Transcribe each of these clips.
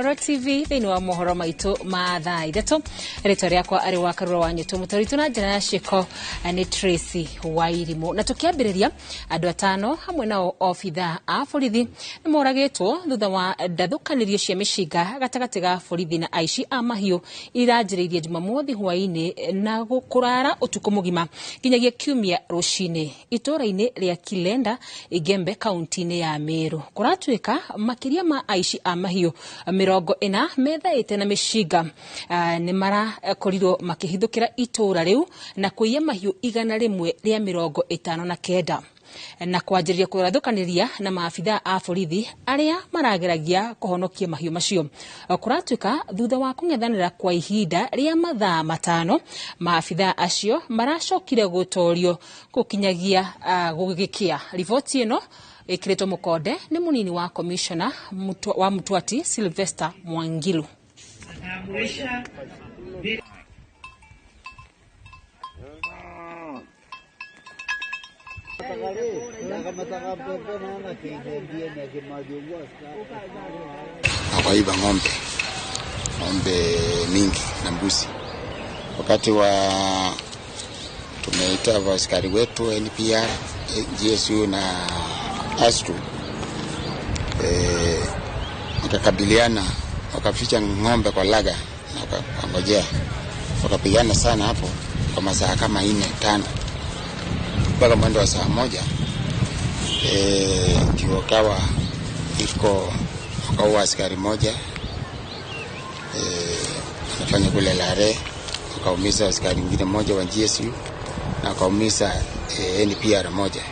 Inooro TV thĩinĩ wa mohoro maitũ ma thaa 3. Rĩtwa rĩakwa arĩ wa Karura wa Nyũtũ, mũtũritũ na njĩra ya ciĩko nĩ Tracy Wairimũ. Na tũkĩambĩrĩria, andũ 5 hamwe nao obithaa a borithi nĩ moragĩtwo thutha wa ndathũkanĩrio cia mĩcinga gatagatĩ ga borithi na aici a mahiũ iranjĩrĩirie Jumamothi hwaĩ-inĩ na kũrara ũtukũ mũgima nginyagia Kiumia rũcinĩ itũũra-inĩ rĩa Kilenda, Igembe, kaunti-inĩ ya Meru. Kũratuĩka makĩria ma aici a mahiũ 40 methaĩte na mĩcinga nĩ marakorirwo makĩhithũkĩra itũũra rĩu na kũiya mahiũ 159 na kwanjĩrĩria kũrathũkanĩria na maabithaa a borithi arĩa marageragia kũhonokia mahiũ macio. Kũratuĩka thutha wa kũng'ethanĩra kwa ihinda rĩa mathaa 5, maabithaa acio maracokire gũtorio gũkinyagia gũgĩkĩa. Riboti ĩno ĩkĩrĩtwo mũkonde nĩ mũnini wa komishona wa Mutwati Sylvester Mwangilu. Wakaiba ng'ombe mingi na mbuzi. Wakati wa tumeita askari wetu NPR, GSU na ASTU, wakakabiliana, wakaficha ng'ombe kwa laga na wakangojea, wakapigana sana hapo kwa masaa kama 4 5 mpaka mwendo wa saa 1. Ndio iko wakaua askari moja, anafanya kule Lare, wakaumiza askari mwingine mmoja wa GSU na wakaumiza NPR moja,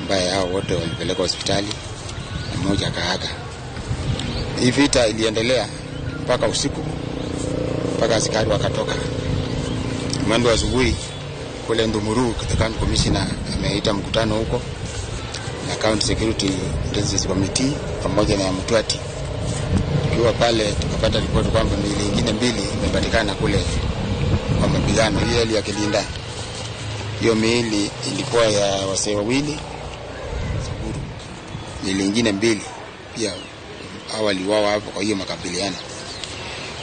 ambaye hao wote walipelekwa hospitali na mmoja akaaga. Hii vita iliendelea mpaka usiku, mpaka askari wakatoka. Mwendo wa asubuhi kule Ndumuru, county commissioner ameita mkutano huko na County Security Intelligence Committee pamoja na Mutwati. Tukiwa pale tukapata ripoti kwamba miili nyingine 2 imepatikana kule kwa mapigano ile ya Kilinda. Hiyo miili ilikuwa ya wasee wawili, miili nyingine 2 pia waliuawa hapo kwa hiyo makabiliano.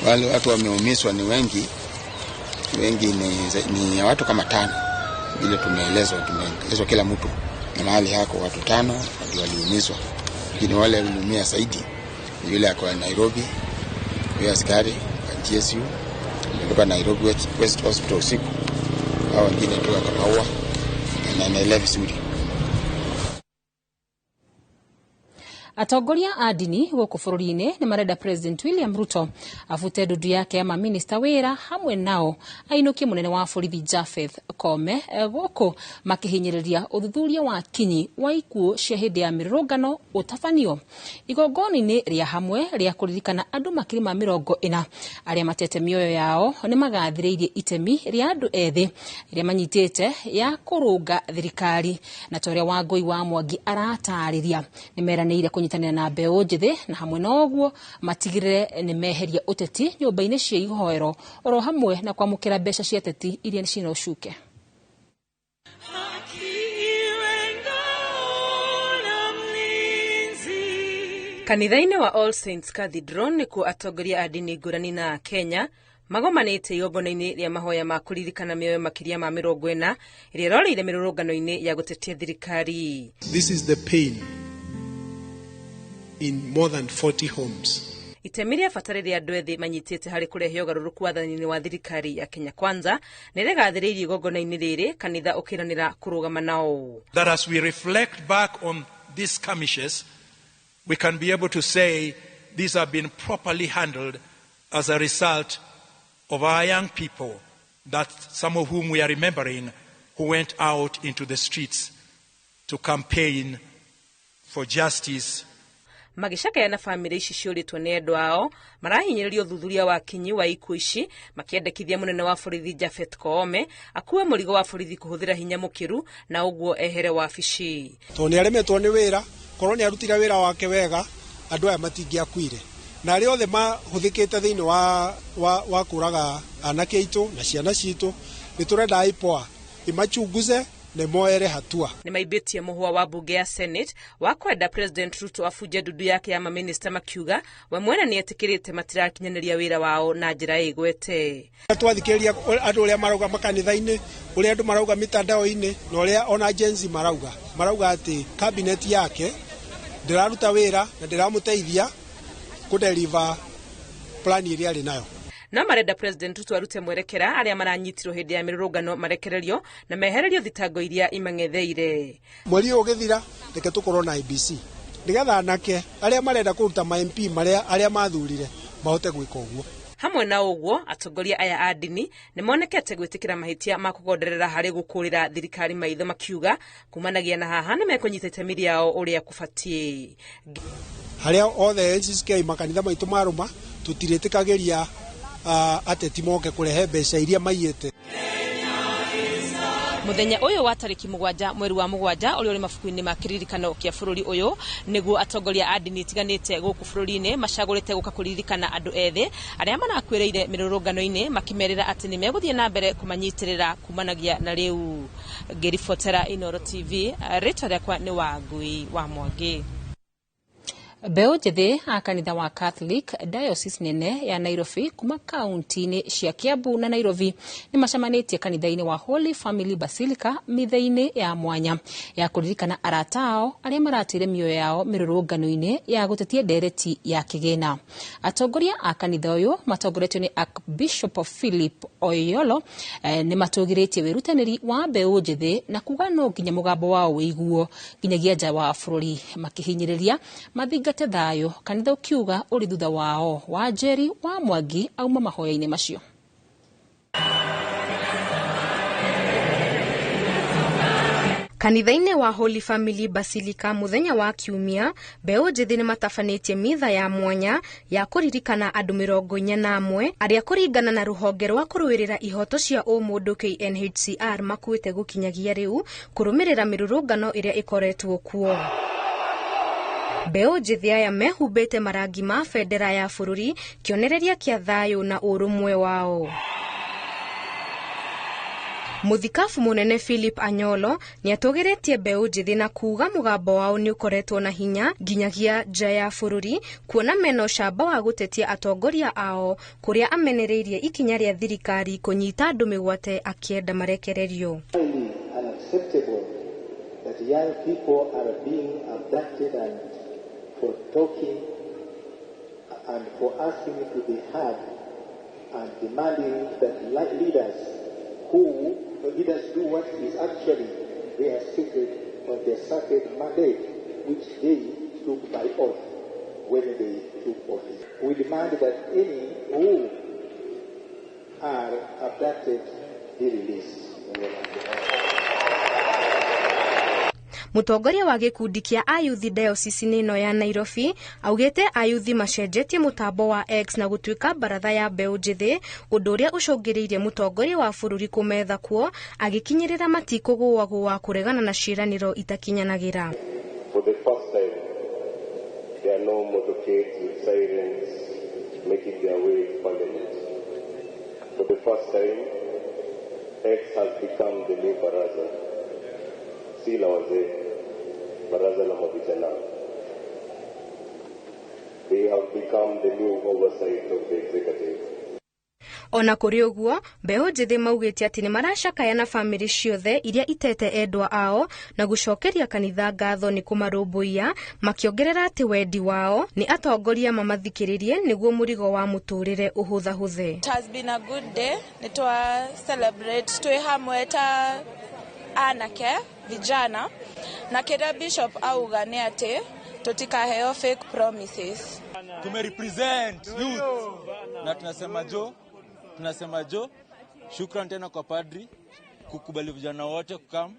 Wale watu wameumizwa ni wengi, wengi ni watu kama 5 vile tumeelezwa kila mtu na mahali hako watu 5 ndio waliumizwa. Lakini wale waliumia zaidi ni yule ako Nairobi, yule askari wa GSU alikuwa Nairobi West Hospital usiku, hao wengine tu wakapaua na naelewa vizuri. Atongoria a ndini gũkũ bũrũri-inĩ nĩ marenda President William Ruto abute ndundu yake ya maminista wĩra hamwe nao ainũkie mũnene wa borithi Japheth Koome gũkũ makĩhinyĩrĩria ũthuthuria wa kinyi wa ikuũ cia hĩndĩ ya mĩrũrũngano ũtabanio. Igongona-inĩ rĩa hamwe rĩa kũririkana andũ makĩria ma 40 arĩa matete mĩoyo yao nĩ magathĩrĩirie itemi rĩa andũ ethĩ rĩa manyitĩte ya kũrũnga thirikari, na ta ũrĩa Wangũi wa Mwangi aratarĩria nĩ meranĩire kũnyitanĩra na mbeũ njĩthĩ na hamwe na ũguo matigĩrĩre nĩ meheria ũteti nyũmba-inĩ cia ihoero oro hamwe na kwamũkĩra mbeca cia ateti iria cina ũcuke. Kanitha-inĩ wa All Saints Cathedral nĩkuo atongoria a ndini ngũrani na Kenya magomanĩte igongona-inĩ rĩa mahoya ma kũririkana mĩoyo makĩria ma 40 ĩrĩa ĩroreire mĩrũrũngano-inĩ ya gũtetia thirikari. This is the pain in more than 40 homes. Itemi rĩa bata rĩrĩa andũ ethĩ manyitĩte harĩ kũrehe ũgarũrũku wathani-inĩ wa thirikari ya Kenya Kwanza nĩ rĩgathĩrĩirio igongona-inĩ rĩrĩ, kanitha ũkĩranĩra kũrũgama nao. That as we reflect back on these skirmishes, we can be able to say these have been properly handled as a result of our young people, that some of whom we are remembering, who went out into the streets to campaign for justice. Magĩcakaya na bamĩrĩ ici ciũrĩtwo nĩ endwa ao marahinyĩrĩria ũthuthuria wa kinyi wa ikuũ ici, makĩendekithia mũnene wa borithi Japheth Koome akue mũrigo wa borithi kũhũthĩra hinya mũkĩru na ũguo ehere wabici. Tondũ nĩaremetwo nĩ wĩra, korwo nĩarutire wĩra wake wega andũ aya matingĩakuire, na arĩa othe mahũthĩkĩte thĩinĩ wa kũraga anake aitũ na ciana citũ, nĩ tũrenda IPOA imachunguze nĩ moere hatua. Nĩ maibĩtie mũhwa wa bunge ya Senate wa kwenda President Ruto abunje ndundu yake ya maminista, makiuga we mwene nĩ etĩkĩrĩte matirakinyanĩria wĩra wao na njĩra ĩgwete. Twathikĩrĩria andũ ũrĩa marauga makanitha-inĩ, ũrĩa andũ marauga mitandao-inĩ, na ũrĩa ona Gen Z marauga atĩ cabinet yake ndĩraruta wĩra na ndĩramũteithia kũdeliver plan ĩrĩa arĩ nayo. No marenda President Ruto arute mwerekera arĩa maranyitirwo hĩndĩ ya mĩrũrũngano marekererio na mehererio thitango iria imang'etheire. Mweri ũyũ ũgĩthira reke tũkorwo na IEBC nĩgetha anake arĩa marenda kũruta ma MP marĩa arĩa mathurire mahote gwĩka ũguo. Hamwe na ũguo, atongoria aya a ndini nĩ monekete gwĩtĩkĩra mahĩtia ma kũgonderera harĩ gũkũrĩra thirikari maitho, makiuga kumanagia na haha nĩ mekũnyita itemi rĩao ũrĩa kũbatiĩ. Harĩa othe NCCK makanitha maitũ marũma tũtirĩtĩkagĩria ateti moke kũrehe mbeca iria maiyĩte. Mũthenya ũyũ wa tarĩki 7 mweri wa 7 ũrĩa ũrĩ mabuku-inĩ ma kĩririkano kĩa bũrũri ũyũ nĩguo atongoria a ndini itiganĩte gũkũ bũrũri-inĩ macagũrĩte gũka kũririkana andũ ethĩ arĩa marakuĩrĩire mĩrũrũngano-inĩ, makĩmerĩra atĩ nĩ megũthiĩ na mbere kũmanyitĩrĩra kumanagia na rĩu. Ngĩribotera Inooro TV, rĩtwa rĩakwa nĩ Wangui wa Mwangi. Mbeũ njĩthĩ a kanitha wa Catholic Diocese nene ya Nairobi kuma kaunti-inĩ cia Kiambu na Nairobi nĩ macemanĩtie kanitha-inĩ wa Holy Family Basilica mĩthia-inĩ ya mwanya ya kũririkana arata ao arĩa maratĩire mĩoyo yao mĩrũrũngano-inĩ ya gũtetia ndereti ya kĩgĩna. Atongoria a kanitha ũyũ matongoretio nĩ Archbishop Philip Oyolo nĩ matũgĩrĩtie wĩrutanĩri wa mbeũ njĩthĩ na kuga no nginya mũgambo wao wĩiguo nginyagia nja wa bũrũri, makĩhinyĩrĩria mathinga thayo kanitha ukiuga uri thutha wao. Wanjeri wa Mwangi auma mahoya-inĩ macio. Kanitha-inĩ wa Holy Family Basilica mũthenya wa Kiumia, mbeũ njĩthĩ nĩ matabanĩtie mitha ya mwanya ya kũririkana andũ 41 arĩa kũringana na rũhonge rwa kũrũĩrĩra ihoto cia ũmũndũ KNHCR makuĩte gũkinyagia rĩu kũrũmĩrĩra mĩrũrũngano ĩrĩa ĩkoretwo kuo. Mbeũ njĩthĩ aya mehumbĩte marangi ma bendera ya bũrũri, kĩonereria kĩa thayũ na ũrũmwe wao. Mũthikabu mũnene Philip Anyolo nĩatũgĩrĩtie mbeũ njĩthĩ na kuuga mũgambo wao nĩ ũkoretwo na hinya nginyagia nja ya bũrũri, kuona mena ũcamba wa gũtetia atongoria ao kũrĩa amenereirie ikinya rĩa thirikari kũnyita andũ mĩgwate akĩenda marekererio. Young people are being abducted and for talking and for asking to be heard and demanding that leaders do what is actually their secret or their sacred mandate, which they took by oath when they took office. We demand that any who are abducted be released. Mũtongoria wa gĩkundi kĩa ayuthi diocese-inĩ ĩno ya Nairobi augĩte ayuthi macenjetie mũtambo wa X na gũtuĩka baratha ya mbeũ njĩthĩ, ũndũ ũrĩa ũcũngĩrĩirie mũtongoria wa bũrũri kũmetha kuo agĩkinyĩrĩra matikũgũagũa kũregana na ciĩranĩro itakinyanagĩra. For the first time, there are no motorcades with sirens making their way to Parliament. For the first time, X has become the new baraza. Si la wazee, baraza la mavijana. They have become the new oversight of the executive. Ona kũrĩ ũguo, mbeũ njĩthĩ maugĩte atĩ nĩ maracakaya na bamĩrĩ ciothe iria itete endwa ao na gũcokeria kanitha ngatho nĩ kũmarũmbũiya, makĩongerera atĩ wendi wao nĩ atongoria mamathikĩrĩrie nĩguo mũrigo wa mũtũrĩre ũhũthahũthe. It has been a good day. Nĩ twa celebrate twĩ hamwe ta anake vijana, na kĩrĩa Bishop auga nĩ atĩ tutikaheo fake promises. Tume represent youth na tunasema jo shukran tena kwa padri kukubali vijana wote kukam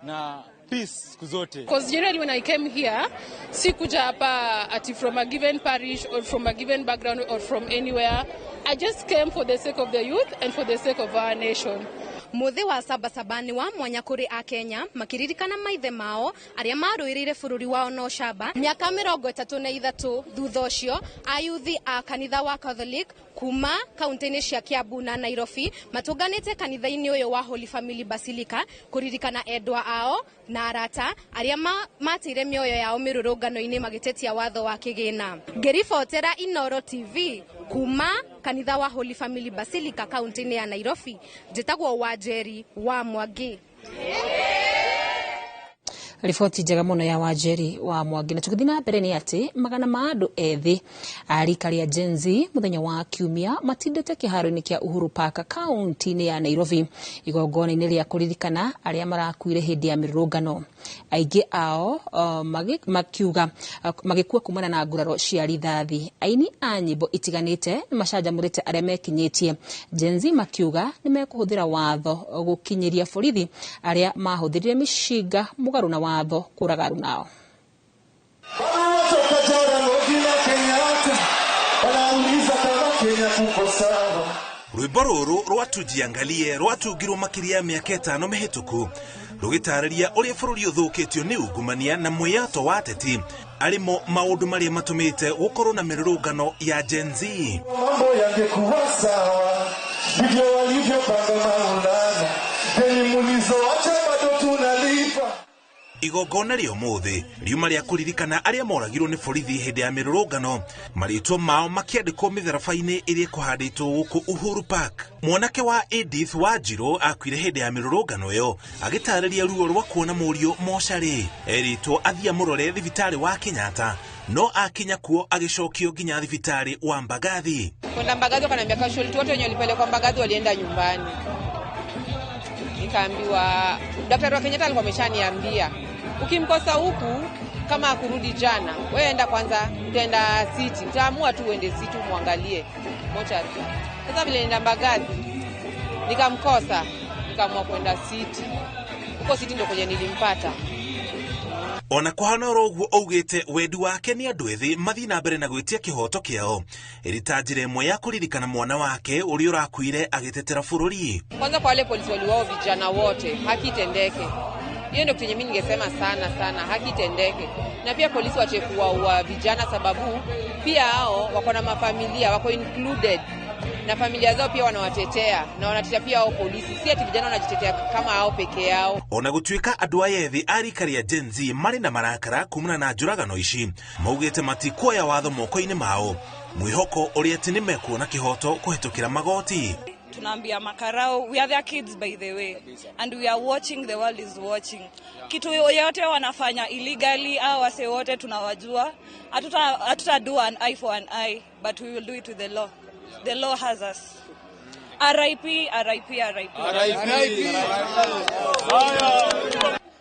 na peace siku zote. Because generally when I came here, sikuja hapa ati from a given parish or from a given background or from anywhere. I just came for the sake of the youth and for the sake of our nation. Muthi wa Sabasaba nĩ wa mwanya kũrĩ Akenya makiririkana maithe mao arĩa marũĩrĩire bũrũri wao na ũcamba mĩaka 33 thutha ũcio. Ayuthi a kanitha wa Catholic kuma kaunti-inĩ cia Kiambu na Nairobi matũnganĩte kanitha-inĩ ũyũ wa Holy Family Basilica kũririkana endwa ao na arata arĩa mateire mĩoyo yao mĩrũrũngano-inĩ magĩtetia watho wa kĩgĩna. Ngĩribotera Inooro TV kuma kanitha wa Holy Family Basilica kaunti-inĩ ya Nairobi, njĩtagwo Wanjeri wa Mwangi. Riboti njega muno ya Wanjeri wa Mwangi. Na tũgĩthiĩ na mbere nĩ atĩ magana ma andũ ethĩ a rika rĩa Gen Z mũthenya wa Kiumia matindĩte kĩharo-inĩ kĩa Uhuru Park kaunti-inĩ ya Nairobi igongona-inĩ rĩa kũririkana arĩa marakuire hĩndĩ ya mĩrũrũngano. Aingĩ ao makiuga magĩkua kumana na nguraro cia rithathi. Aini a nyĩmbo itiganĩte nĩmacanjamũrĩte arĩa mekinyĩtie Gen Z makiuga nĩmekũhũthĩra watho gũkinyĩria borithi arĩa mahũthĩrire mĩcinga mũgarũ na watho kũraga aruna. Rwimbo rũrũ rwa Tujiangalie rwatungirwo makĩria ya mĩaka 5 mĩhĩtũku rũgĩtarĩria ũrĩa bũrũri ũthũkĩtio nĩ ungumania na mwĩyato wa ateti arĩmo maũndũ marĩa matũmĩte gũkorwo na mĩrũrũngano ya Gen Z. Mambo yangekuwa sawa ndivyo walivyopanga Maulana, deni mulizoacha bado tunalipa. Igongona rĩa ũmũthĩ riuma rĩa kũririkana arĩa moragirwo nĩ borithi hĩndĩ ya mĩrũrũngano, marĩtwa mao makĩandĩkwo mĩtharaba-inĩ ĩrĩa ĩkũhandĩtwo gũkũ Uhuru Park. Mwanake wa Edith Wanjiru akuire hĩndĩ ya mĩrũrũngano ĩyo agĩtarĩria ruo rwa kuona mũriũ mocarĩ. Erĩtwo athiĩ amũrore thibitarĩ wa Kenyatta no akinya kuo agĩcokio nginya thibitarĩ wa Mbagathi. Kwenda Mbagathi wakaniambia casualty wote wenye walipelekwa Mbagathi walienda nyumbani. Nikaambiwa daktari wa Kenyatta alikuwa ameshaniambia ukimkosa huku kama akurudi jana, wewe enda kwanza, utaenda City, utaamua tu uende City muangalie mochari. Sasa vile nenda Mbagathi nikamkosa, nikaamua kwenda City. Huko City ndio kwenye nilimpata. Ona kũhana oro ũguo augĩte wendi wake nĩ andũ ethĩ mathiĩ na mbere na gwĩtia kĩhoto kĩao ĩrĩ ta njĩra ĩmwe ya kũririkana mwana wake ũrĩa ũrakuire agĩtetera bũrũri. Kwanza kwa wale polisi waliuao vijana wote, haki itendeke. Hiyo ndio kitu yenye mimi ningesema sana sana, haki itendeke. Na pia polisi waache kuwaua vijana, sababu pia hao wako na mafamilia, wako included na familia zao pia wanawatetea na wanatetea pia hao polisi. Si ati vijana wanajitetea kama hao peke yao. Ona gũtuĩka andũ aya ethĩ a rika rĩa Gen Z marĩ na marakara kumana na njũragano ici, maugĩte matikuoya watho moko-inĩ mao, mwĩhoko ũrĩa atĩ nĩmekuona kĩhoto kũhĩtũkĩra magoti. Tunaambia makarao, we are their kids by the way, and we are watching, the world is watching. Kitu yote wanafanya illegally au wase wote tunawajua. Hatuta do an eye for an eye, but we will do it with the law. The law has us. RIP, RIP, RIP.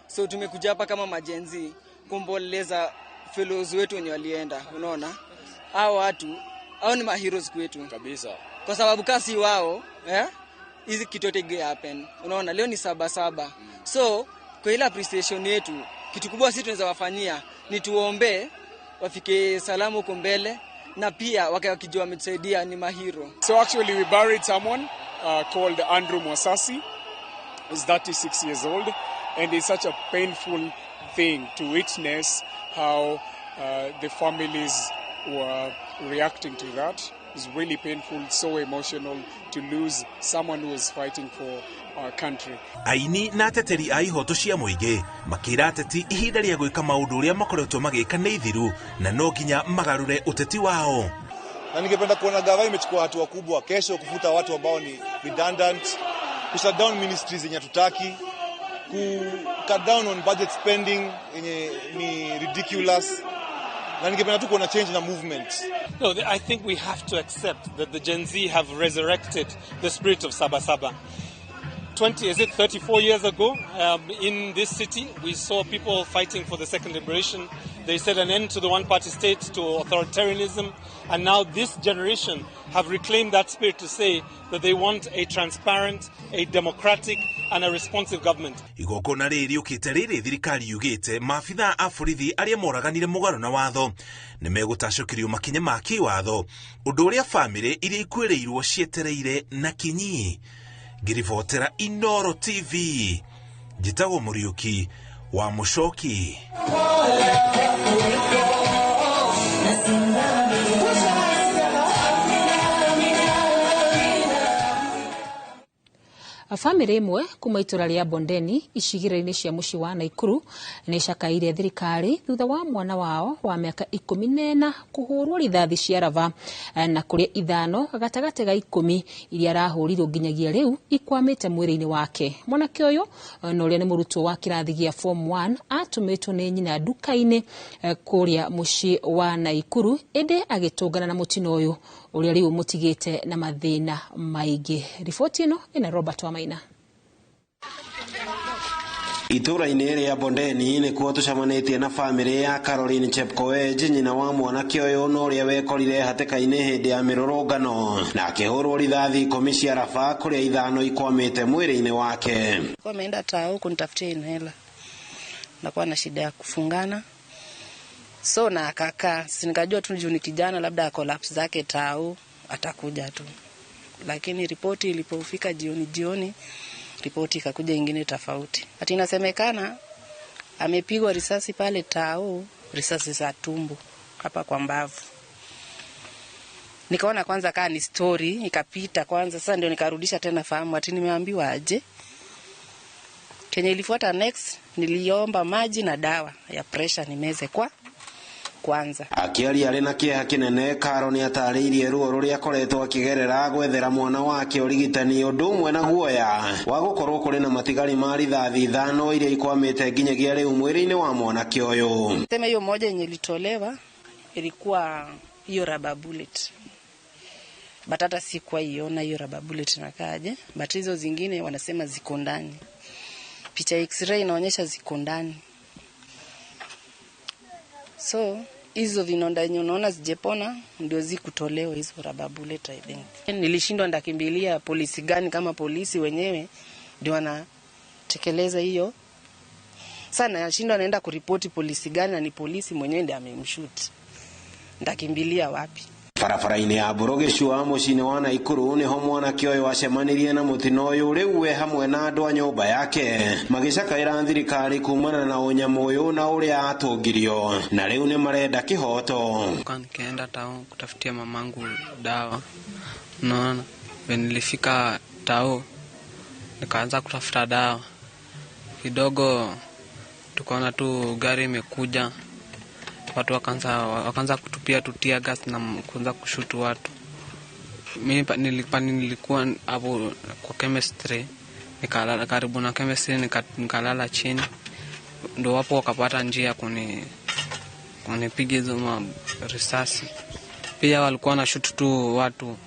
So tumekuja hapa kama majenzi kumboleza fellows wetu wenye walienda, unaona? Hao watu, hao ni ma heroes kwetu. Kabisa. Kwa sababu kasi wao, hizi kitu yote inge happen. Unaona leo ni 7/7. So kwa ile appreciation yetu, kitu kubwa sisi tunaweza wafanyia ni tuombe wafike salamu huko mbele na pia wakijua wametusaidia ni mahero. So actually we buried someone called Andrew Mwasasi. He's 36 years old, and it's such a painful thing to witness how the families were reacting to that. It's really painful, so emotional to lose someone who was fighting for our country. Aini na ateteri a ihoto cia mũingĩ makĩra ateti ihinda rĩa gwĩka maũndũ ũrĩa makoretwo magĩka nĩ ithiru na no nginya magarũre ũteti wao. Na ningependa kuona gava imechukua hatua kubwa kesho kufuta watu ambao ni redundant, ku shut down ministries yenye hatutaki, ku cut down on budget spending yenye ni ridiculous. Na ningependa tu kuona change na movement. No, I think we have to accept that the Gen Z have resurrected the spirit of Sabasaba. 34 years ago, in this city, we saw people fighting for the second liberation. They said an end to the one-party state, to authoritarianism. And now this generation have reclaimed that spirit to say that they want a transparent, a democratic, and a responsive government. Igongona rĩrĩ rĩũkĩte rĩrĩ thirikari yugĩte maabithaa a borithi arĩa moraganire mũgarũ na watho nĩmegũtacũkĩrio makinya ma kĩwatho, ũndũ ũrĩa bamĩrĩ iria ikuĩrĩirwo cietereire na kinyi. Ngiribotera Inoro TV, njĩtagwo Mũriũki wa Mũcoki. Bamĩrĩ ĩmwe kuma itũra rĩa Bondeni icigĩrĩra-inĩ cia mũciĩ wa Naikuru nĩ cakaire thirikari thutha wa mwana wao wa mĩaka 14 kũhũrwo rithathi cia raba na kũrĩa 5 gatagatĩ ga 10 iria arahũrirwo nginyagia rĩu ikwamĩte mwĩrĩ-inĩ wake. Mwanake ũyũ na ũrĩa nĩ mũrutwo wa kĩrathi gĩa form 1 atũmĩtwo nĩ nyina nduka-inĩ kũrĩa mũciĩ wa Naikuru, ĩndĩ agĩtũngana na mũtino ũyũ ũrĩa rĩu mũtigĩte na mathĩna maingĩ. Riboti ĩno ĩna Robert Wamaina. Itũra-inĩ rĩa Bondeni nĩkuo tũcemanĩtie na bamĩrĩ ya Caroline Chepkoech, nyina wa mwanake ũyũ na ũrĩa wekorire hatĩka-inĩ hĩndĩ ya mĩrũrũngano na akĩhũrwo rithathi 10 cia raba kũrĩa 5 ikwamĩte mwĩrĩ-inĩ wake. Kwa ameenda tao kunitafutia inhela, nakuwa na shida ya kufungana, so na akakaa, si nikajua tu juu ni kijana labda collapse zake tao atakuja tu, lakini ripoti ilipofika jioni ripoti ikakuja ingine tofauti. Ati inasemekana amepigwa risasi pale tao, risasi za tumbo hapa kwa mbavu. Nikaona kwanza kaa ni story ikapita kwanza, sasa ndio nikarudisha tena fahamu ati nimeambiwa aje. Kenye ilifuata next niliomba maji na dawa ya pressure nimeze kwa kwanza. Akiaria arĩ na kĩeha kĩnene, Karo nĩ atarĩirie ruo rũrĩa akoretwo akĩgerera gwethera mwana wake ũrigitani ũndũ ũmwe na guoya wa gũkorwo kũrĩ na matigari ma rithathi 5 iria ikwamĩte nginyagia rĩu mwĩrĩ-inĩ wa mwanake ũyũ. Sema hiyo moja yenye ilitolewa ilikuwa hiyo rubber bullet, but hata sikuwa iona hiyo rubber bullet inakaaje, but hizo zingine wanasema ziko ndani. Picha x-ray inaonyesha ziko ndani. So hizo vinonda yenye unaona zijepona ndio zikutolewa hizo rubber bullet, I think. Nilishindwa ndakimbilia polisi gani kama polisi wenyewe ndio wanatekeleza hiyo. Sana nashindwa naenda kuripoti polisi gani na ni polisi mwenyewe ndiye amemshoot. Ndakimbilia wapi? Barabara-inĩ ya Mbũrũgĩcua mũciĩ-inĩ wa Naikuru nĩho mwanake ũyũ acemanirie na mũtino ũyũ rĩu we hamwe na andũ a nyũmba yake magĩcakaĩra thirikari kumana na ũnyamũ ũyũ na ũrĩa atũngirio, na rĩu nĩ marenda kĩhoto. Nikaenda tao kutafutia mamangu dawa, naona nilifika tao nikaanza kutafuta dawa kidogo, tukaona tu gari imekuja, watu wakaanza kutupia tutia gas na kuanza kushutu watu. Mimi nilikuwa hapo kwa chemistry, nikalala karibu na chemistry, nikalala chini, ndio wapo wakapata njia kunipiga hizo risasi. Pia walikuwa na shoot tu watu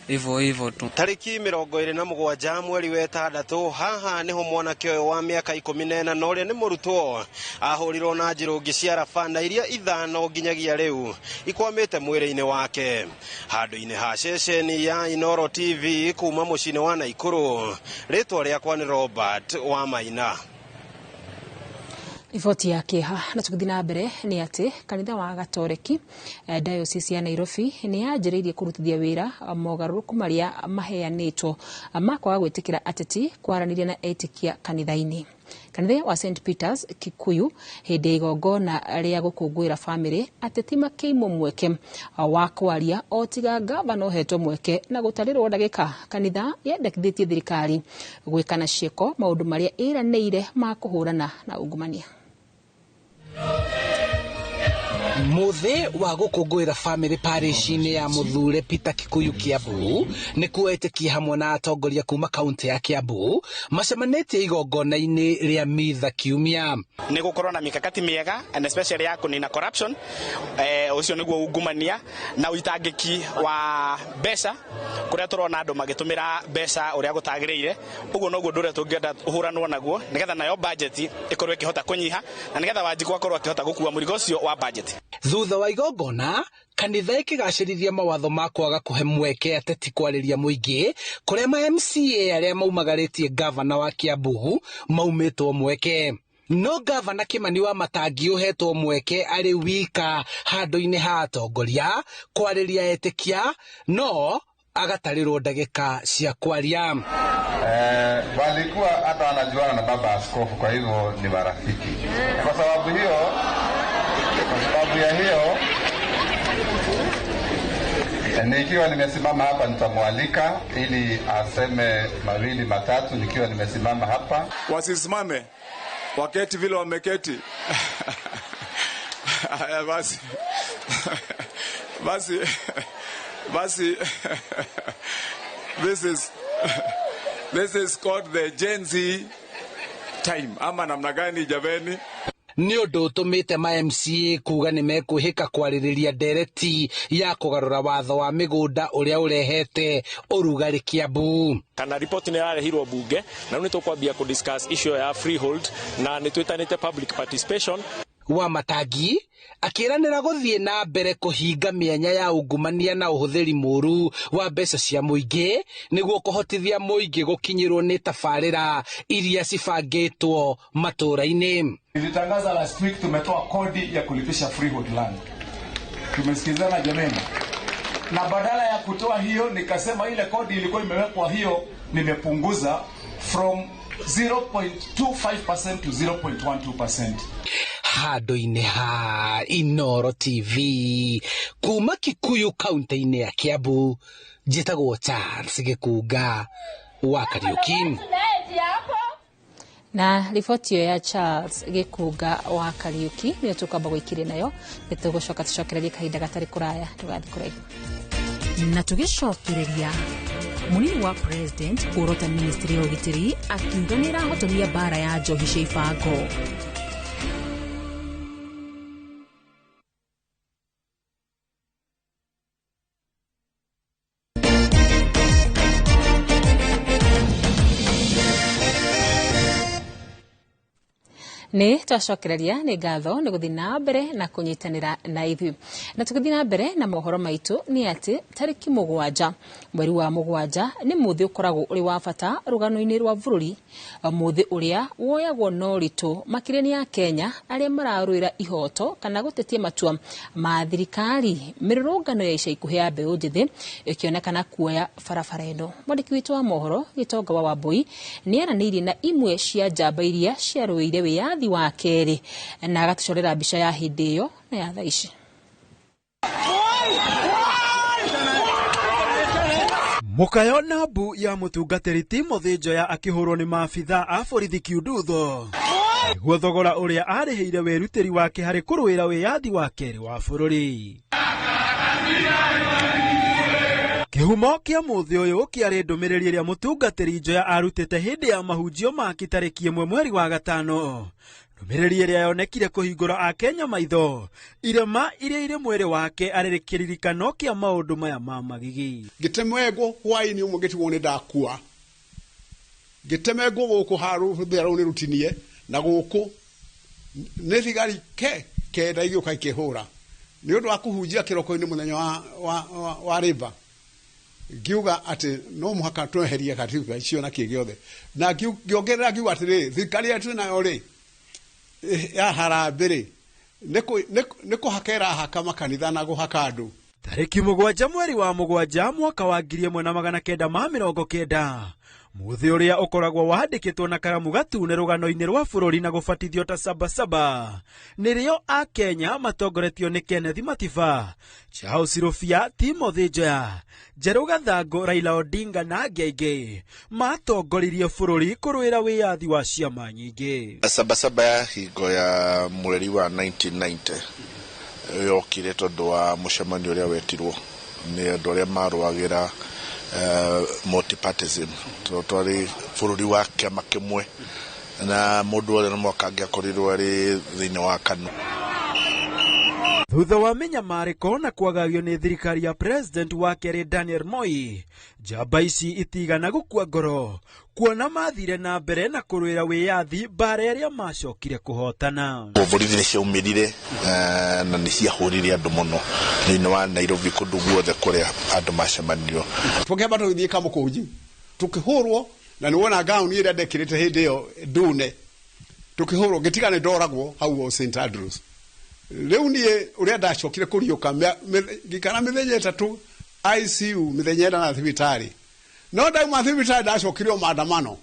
hivyo hivyo tu. Tariki 27 mweri wa 6 haha niho mwanake ũyũ wa mĩaka 14 na ũrĩa nĩ mũrutwo ahũrirwo na njirũngi cia raba na iria 5 nginyagia rĩu ikwamĩte mwĩrĩ-inĩ wake. Handũ-inĩ ha ceceni ya Inoro TV kuma mũciĩ-inĩ wa Naikuru, rĩtwa rĩakwa nĩ Robert wa Maina. Riboti ya kĩeha na tũgĩthiĩ na mbere nĩ atĩ kanitha wa Gatoreki Diocese ya Nairobi nĩ yanjĩrĩirie kũrutithia wĩra mogarũrũku marĩa maheanĩtwo ma kwaga gwĩtĩkĩra ateti kwaranĩria na etĩkia kanitha-inĩ. Kanitha wa St Peters Kikuyu hĩndĩ ya igongona rĩa gũkũngũĩra bamĩrĩ ateti makĩimwo mweke wa kwaria o tiga gavana ũhetwo mweke na gũtarĩrwo ndagĩka. Kanitha yendekithĩtie thirikari gwĩka na ciĩko maũndũ marĩa ĩranĩire ma kũhũrana na ungumania. Muthĩ wa gũkũngũĩra bamĩrĩ parish-inĩ ya Mũthure Peter Kikuyu Kiambu nĩkuo etĩkia hamwe na atongoria kuma kaunti ya Kiambu macemanĩtie igongona-inĩ rĩa mitha kiumia. Nĩ gũkorwo na mikakati mĩega and especially ya kũnina corruption, ũcio nĩguo ungumania na ũitangĩki wa mbeca kũrĩa tũrona andũ magĩtũmĩra mbeca ũrĩa gũtagĩrĩire. Ũguo noguo ũndũ ũrĩa tũngĩenda ũhũranwo naguo nĩgetha nayo budget ĩkorwo ĩkĩhota kũnyiha na nĩgetha Wanjikũ akorwo akĩhota gũkua mũrigo ũcio wa budget. Thutha wa igongona kanitha ĩkĩgacĩrithia mawatho ma kwaga kũhe mweke ateti kwarĩria mũingĩ kũrĩa ma MCA arĩa maumagarĩtie gavana wa Kiambu maumĩtwo mweke. No gavana Kimani wa Matangi ũhetwo mweke arĩ wika handũ-inĩ ha atongoria kwarĩria etĩkia no agatarĩrwo ndagĩka cia kwaria. Walikuwa hata wanajuana na baba askofu, kwa hivyo ni marafiki. Kwa sababu hiyo, kwa sababu ya hiyo, nikiwa nimesimama hapa nitamwalika ili aseme mawili matatu nikiwa nimesimama hapa. Wasisimame, waketi vile wameketi. Basi basi basi this is called the Gen Z time, ama namna gani jameni? Nĩ ũndũ ũtũmĩte ma MCA kuga nĩ mekwĩhĩka kwarĩrĩria ndereti ya kũgarũra watho wa mĩgũnda ũrĩa ũrehete ũrugarĩ Kiambu. Kana report nĩ yarehirwo bunge na rĩu nĩ tũkwambia kũ discuss issue ya freehold na nĩ twĩtanĩte public participation. Wa Matangi akĩranĩra gũthiĩ na mbere kũhinga mĩanya ya ungumania na ũhũthĩri mũru wa mbeca cia mũingĩ nĩguo kũhotithia mũingĩ gũkinyĩrwo nĩ tabarĩra iria cibangĩtwo matũũra-inĩ. Nilitangaza last week tumetoa kodi ya kulipisha freehold land. Tumesikizana jameni? Na badala ya kutoa hiyo nikasema ile kodi ilikuwa imewekwa hiyo nimepunguza from 0.25% to 0.12%. Handũ-inĩ ha Inoro TV kuma Kikuyu kaunti-inĩ ya Kiambu, njĩtagwo Charles Gĩkunga wa Kariuki. Na riboti ĩyo ya Charles Gĩkunga wa Kariuki nĩyo tũkwamba gũikiria nayo. Nĩ tũgũcoka tũcokererie kahinda gatarĩ kũraya, ndũgathiĩ kũraihu. Na tũgĩcokereria, mũnini wa president kuorota ministry ya ũgitĩri akiuga nĩ ĩrahotomia mbara ya njohi cia ibango. Nĩ twacokereria, nĩ ngatho nĩ gũthiĩ na mbere na kũnyitanĩra na ithuĩ. Na tũgĩthiĩ na mbere na mohoro maitũ, nĩ atĩ tarĩki 7 mweri wa 7 nĩ mũthĩ ũkoragwo ũrĩ wa bata rũgano-inĩ rwa bũrũri, mũthĩ ũrĩa woyagwo na ũritũ makĩria nĩ Akenya arĩa mararũĩra ihoto kana gũtetia matua ma thirikari. Mĩrũrũngano ya ica ikuhĩ ya mbeũ njĩthĩ ĩkĩonekana kuoya barabara ĩno. Mwandĩki witũ wa mohoro Gĩtonga wa Wambui nĩ aranĩirie na imwe cia njamba iria ciarũĩire wĩyathi wa kerĩ na agatũcorera mbica ya hĩndĩ ĩyo na ya thaa ici. Mũkayo na mbu ya mũtungatĩri Timothy Njoya akĩhũrwo nĩ maabitha a borithi Kiundutho nĩguo thogora ũrĩa arĩhĩire wĩrutĩri wake harĩ kũrũĩra wĩyathi wa kerĩ wa bũrũri. Kĩhumo kĩa mũthĩ ũyũ kĩarĩ ndũmĩrĩri ĩrĩa mũtungatĩri Njoya arutĩte hĩndĩ ya mahunjio make tarĩki 1 mweri wa 5, ndũmĩrĩri ĩrĩa yonekire kũhingũra Akenya maitho irema iria irĩ mwĩrĩ wake arĩ kĩririkano kĩa maũndũ maya ma magigi. Ngĩtemengwo hwaĩ-inĩ ũmwe ngĩtigwo nĩ ndakua, ngĩtemengwo gũkũ harũthĩa rũu nĩ rũtinie na gũkũ nĩ thigari 9 igĩũka ikĩhũra nĩ ũndũ wa kũhunjia kĩroko-inĩ mũthenya wa river. Ngiuga atĩ no mũhaka tweherie katiba icio na kĩ gĩothe, na ngĩongerera ngiuga atĩrĩrĩ, thirikari ĩrĩa twĩ nayo rĩ ya harambĩ rĩ nĩ kũhaka ĩrahaka makanitha na gũhaka andũ. Tarĩki 7 mweri wa 7 mwaka wa 1990, mũthĩ ũrĩa ũkoragwo wandĩkĩtwo na karamu gatune rũgano-inĩ rwa bũrũri na gũbatithio ta Sabasaba, nĩrĩo Akenya matongoretio nĩ Kenneth Matiba, Charles Rufia, Timothy Njoya, Njerũ Gathango, Raila Odinga na angĩ aingĩ matongoririe bũrũri kũrũĩra wĩyathi wa ciama nyingĩ. Sabasaba ya hingo ya mweri wa 1990 yokire tondũ wa mũcemanio ũrĩa wetirwo nĩ andũ arĩa marũagĩra multipartism, tondũ twarĩ bũrũri wa kĩama kĩmwe na mũndũ wothe no mũhaka angĩakorirwo arĩ thĩinĩ wa KANU. Thutha wa mĩnyamarĩko na kwagagio nĩ thirikari ya president wa kerĩ Daniel Moi, njamba ici itigana gũkua ngoro kuona mathire na mbere na kũrũĩra wĩyathi mbara ĩrĩa macokire kũhotana. Borithi nĩ ciaumĩrire na nĩ ciahũrire andũ mũno thĩinĩ wa Nairobi kũndũ guothe kũrĩa andũ macemanio. Tũkĩamba tũgĩthiĩ Kamũkũnji tũkĩhũrwo, na nĩ wona gauni ĩrĩa ndekĩrĩte hĩndĩ ĩyo ndune, tũkĩhũrwo ngĩtiga nĩ ndoragwo hau St Andrews. Rĩu niĩ ũrĩa ndacokire kũriũka ngĩikara mĩthenya 3 ICU, mĩthenya 4 na thibitarĩ, No ndauma thibitarĩ ndacokire o maandamano.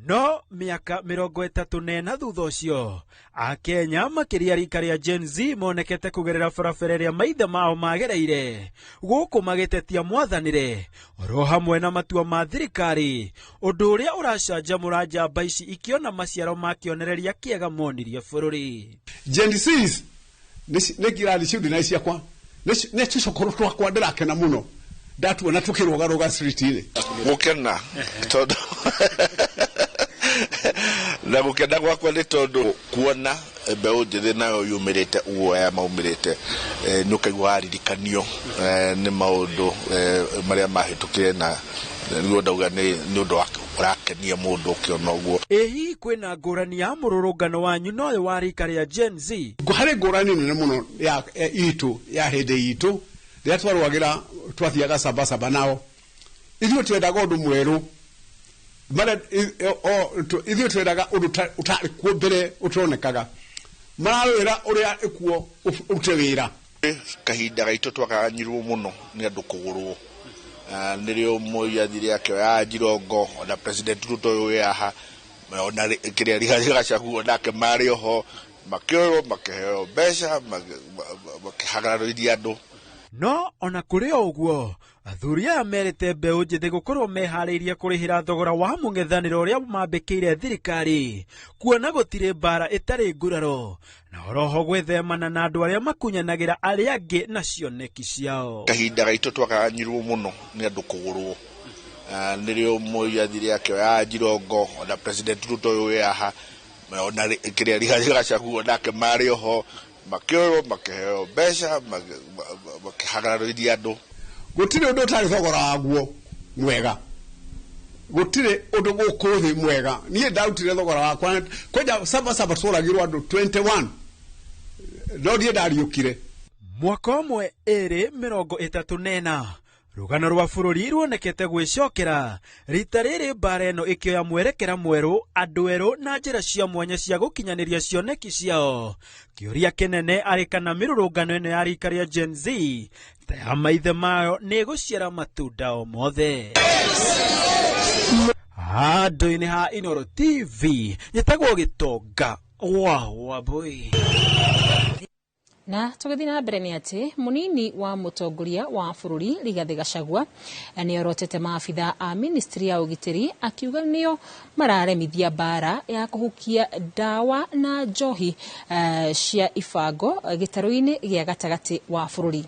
No mĩaka 34 thutha ũcio, Akenya makĩria rika rĩa Gen Z monekete kũgerera barabara ĩrĩa maithe mao magereire gũkũ magĩtetia mwathanĩre oro hamwe na matua ma thirikari, ũndũ ũrĩa ũracanjamũra njamba ici ikĩona maciaro ma kĩonereria kĩega monirie bũrũri. Gen Z nĩ ngiradi ciu ndinai ciakwa nĩ tũcokoro twakwa ndĩrakena mũno ndatuona tũkĩrũgarũga street-inĩ. Gũkena tondũ na gũkena gwakwa nĩ tondũ kuona mbeũ njĩthĩ nayo yumĩrĩte ũguo aya maumĩrĩte, nĩ ũkaigua waririkanio nĩ maũndũ marĩa mahĩtũkire, na nĩguo ndauga nĩ ũndũ ũrakenia mũndũ ũkĩona ũguo. Ĩ hihi kwĩna ngũrani ya mũrũrũngano wanyu na ũyũ wa rika rĩa Gen Z? Harĩ ngũrani nene mũno ya itũ ya hĩndĩ itũ rĩrĩa twarũagĩra twathiaga sabasaba nao, ithuĩ twendaga ũndũ mwerũ, ithuĩ twendaga ũndũ ũtarĩ kuo mbere ũtonekaga, mararũĩra ũrĩa ĩkuo ũrute wĩra. Kahinda gaitũ twakaganyirwo mũno nĩ andũ kũgũrwo, nĩrĩo Moi athire akĩoya Njirongo, ona President Ruto ũyũ wĩ haha, ona kĩrĩa Rigathĩ Gachagua nake marĩ oho, makĩoywo makĩheo mbeca makĩhagararĩria andũ. No ona kũrĩ o ũguo, athuri aya merĩte mbeũ njĩthĩ gũkorwo meharĩirie kũrĩhĩra thogora wa mũng'ethanĩro ũrĩa mambĩkĩire thirikari, kuona gũtirĩ mbara ĩtarĩ nguraro, na oroho gwĩthemana na andũ arĩa makunyanagĩra arĩa angĩ na cioneki ciao. Kahinda gaitũ twakaganyirwo mũno nĩ andũ kũgũrwo, nĩrĩo Moi athire akĩoya Njirongo, ona President Ruto ũyũ wĩ haha, ona kĩrĩa Rigathĩ Gachagua nake marĩ oho, makĩoywo makĩheo mbeca makĩhagararĩria andũ. Gũtirĩ ũndũ ũtarĩ thogora waguo mwega, gũtirĩ ũndũ gũkũ thĩ mwega. Niĩ ndarutire thogora wakwa kwanja sabasaba tũragirwo andũ 21, no ndiĩ ndariũkire. Mwaka ũmwe ĩrĩ 34 rũgano rwa bũrũri ruonekete gwĩcokera rita rĩrĩ mbara ĩno ĩkĩoya mwerekera mwerũ, andũ erũ na njĩra cia mwanya cia gũkinyanĩria cioneki ciao. Kĩũria kĩnene arĩ kana mĩrũrũngano ĩno ya rika rĩa Gen Z ta ya maithe mayo nĩ ĩgũciara matunda o mothe. Handũ-inĩ ha Inooro TV nyĩtagwo Gĩtonga wa Wambui. Na tũgĩthiĩ na mbere nĩ atĩ mũnini wa mũtongoria wa bũrũri Rigathĩ Gachagua nĩorotete maabitha a ministry ya ũgitĩri akiuga nĩo mararemithia mbara ya kũhukia ndawa na njohi cia ibango gĩtarũ-inĩ gĩa gatagatĩ wa bũrũri.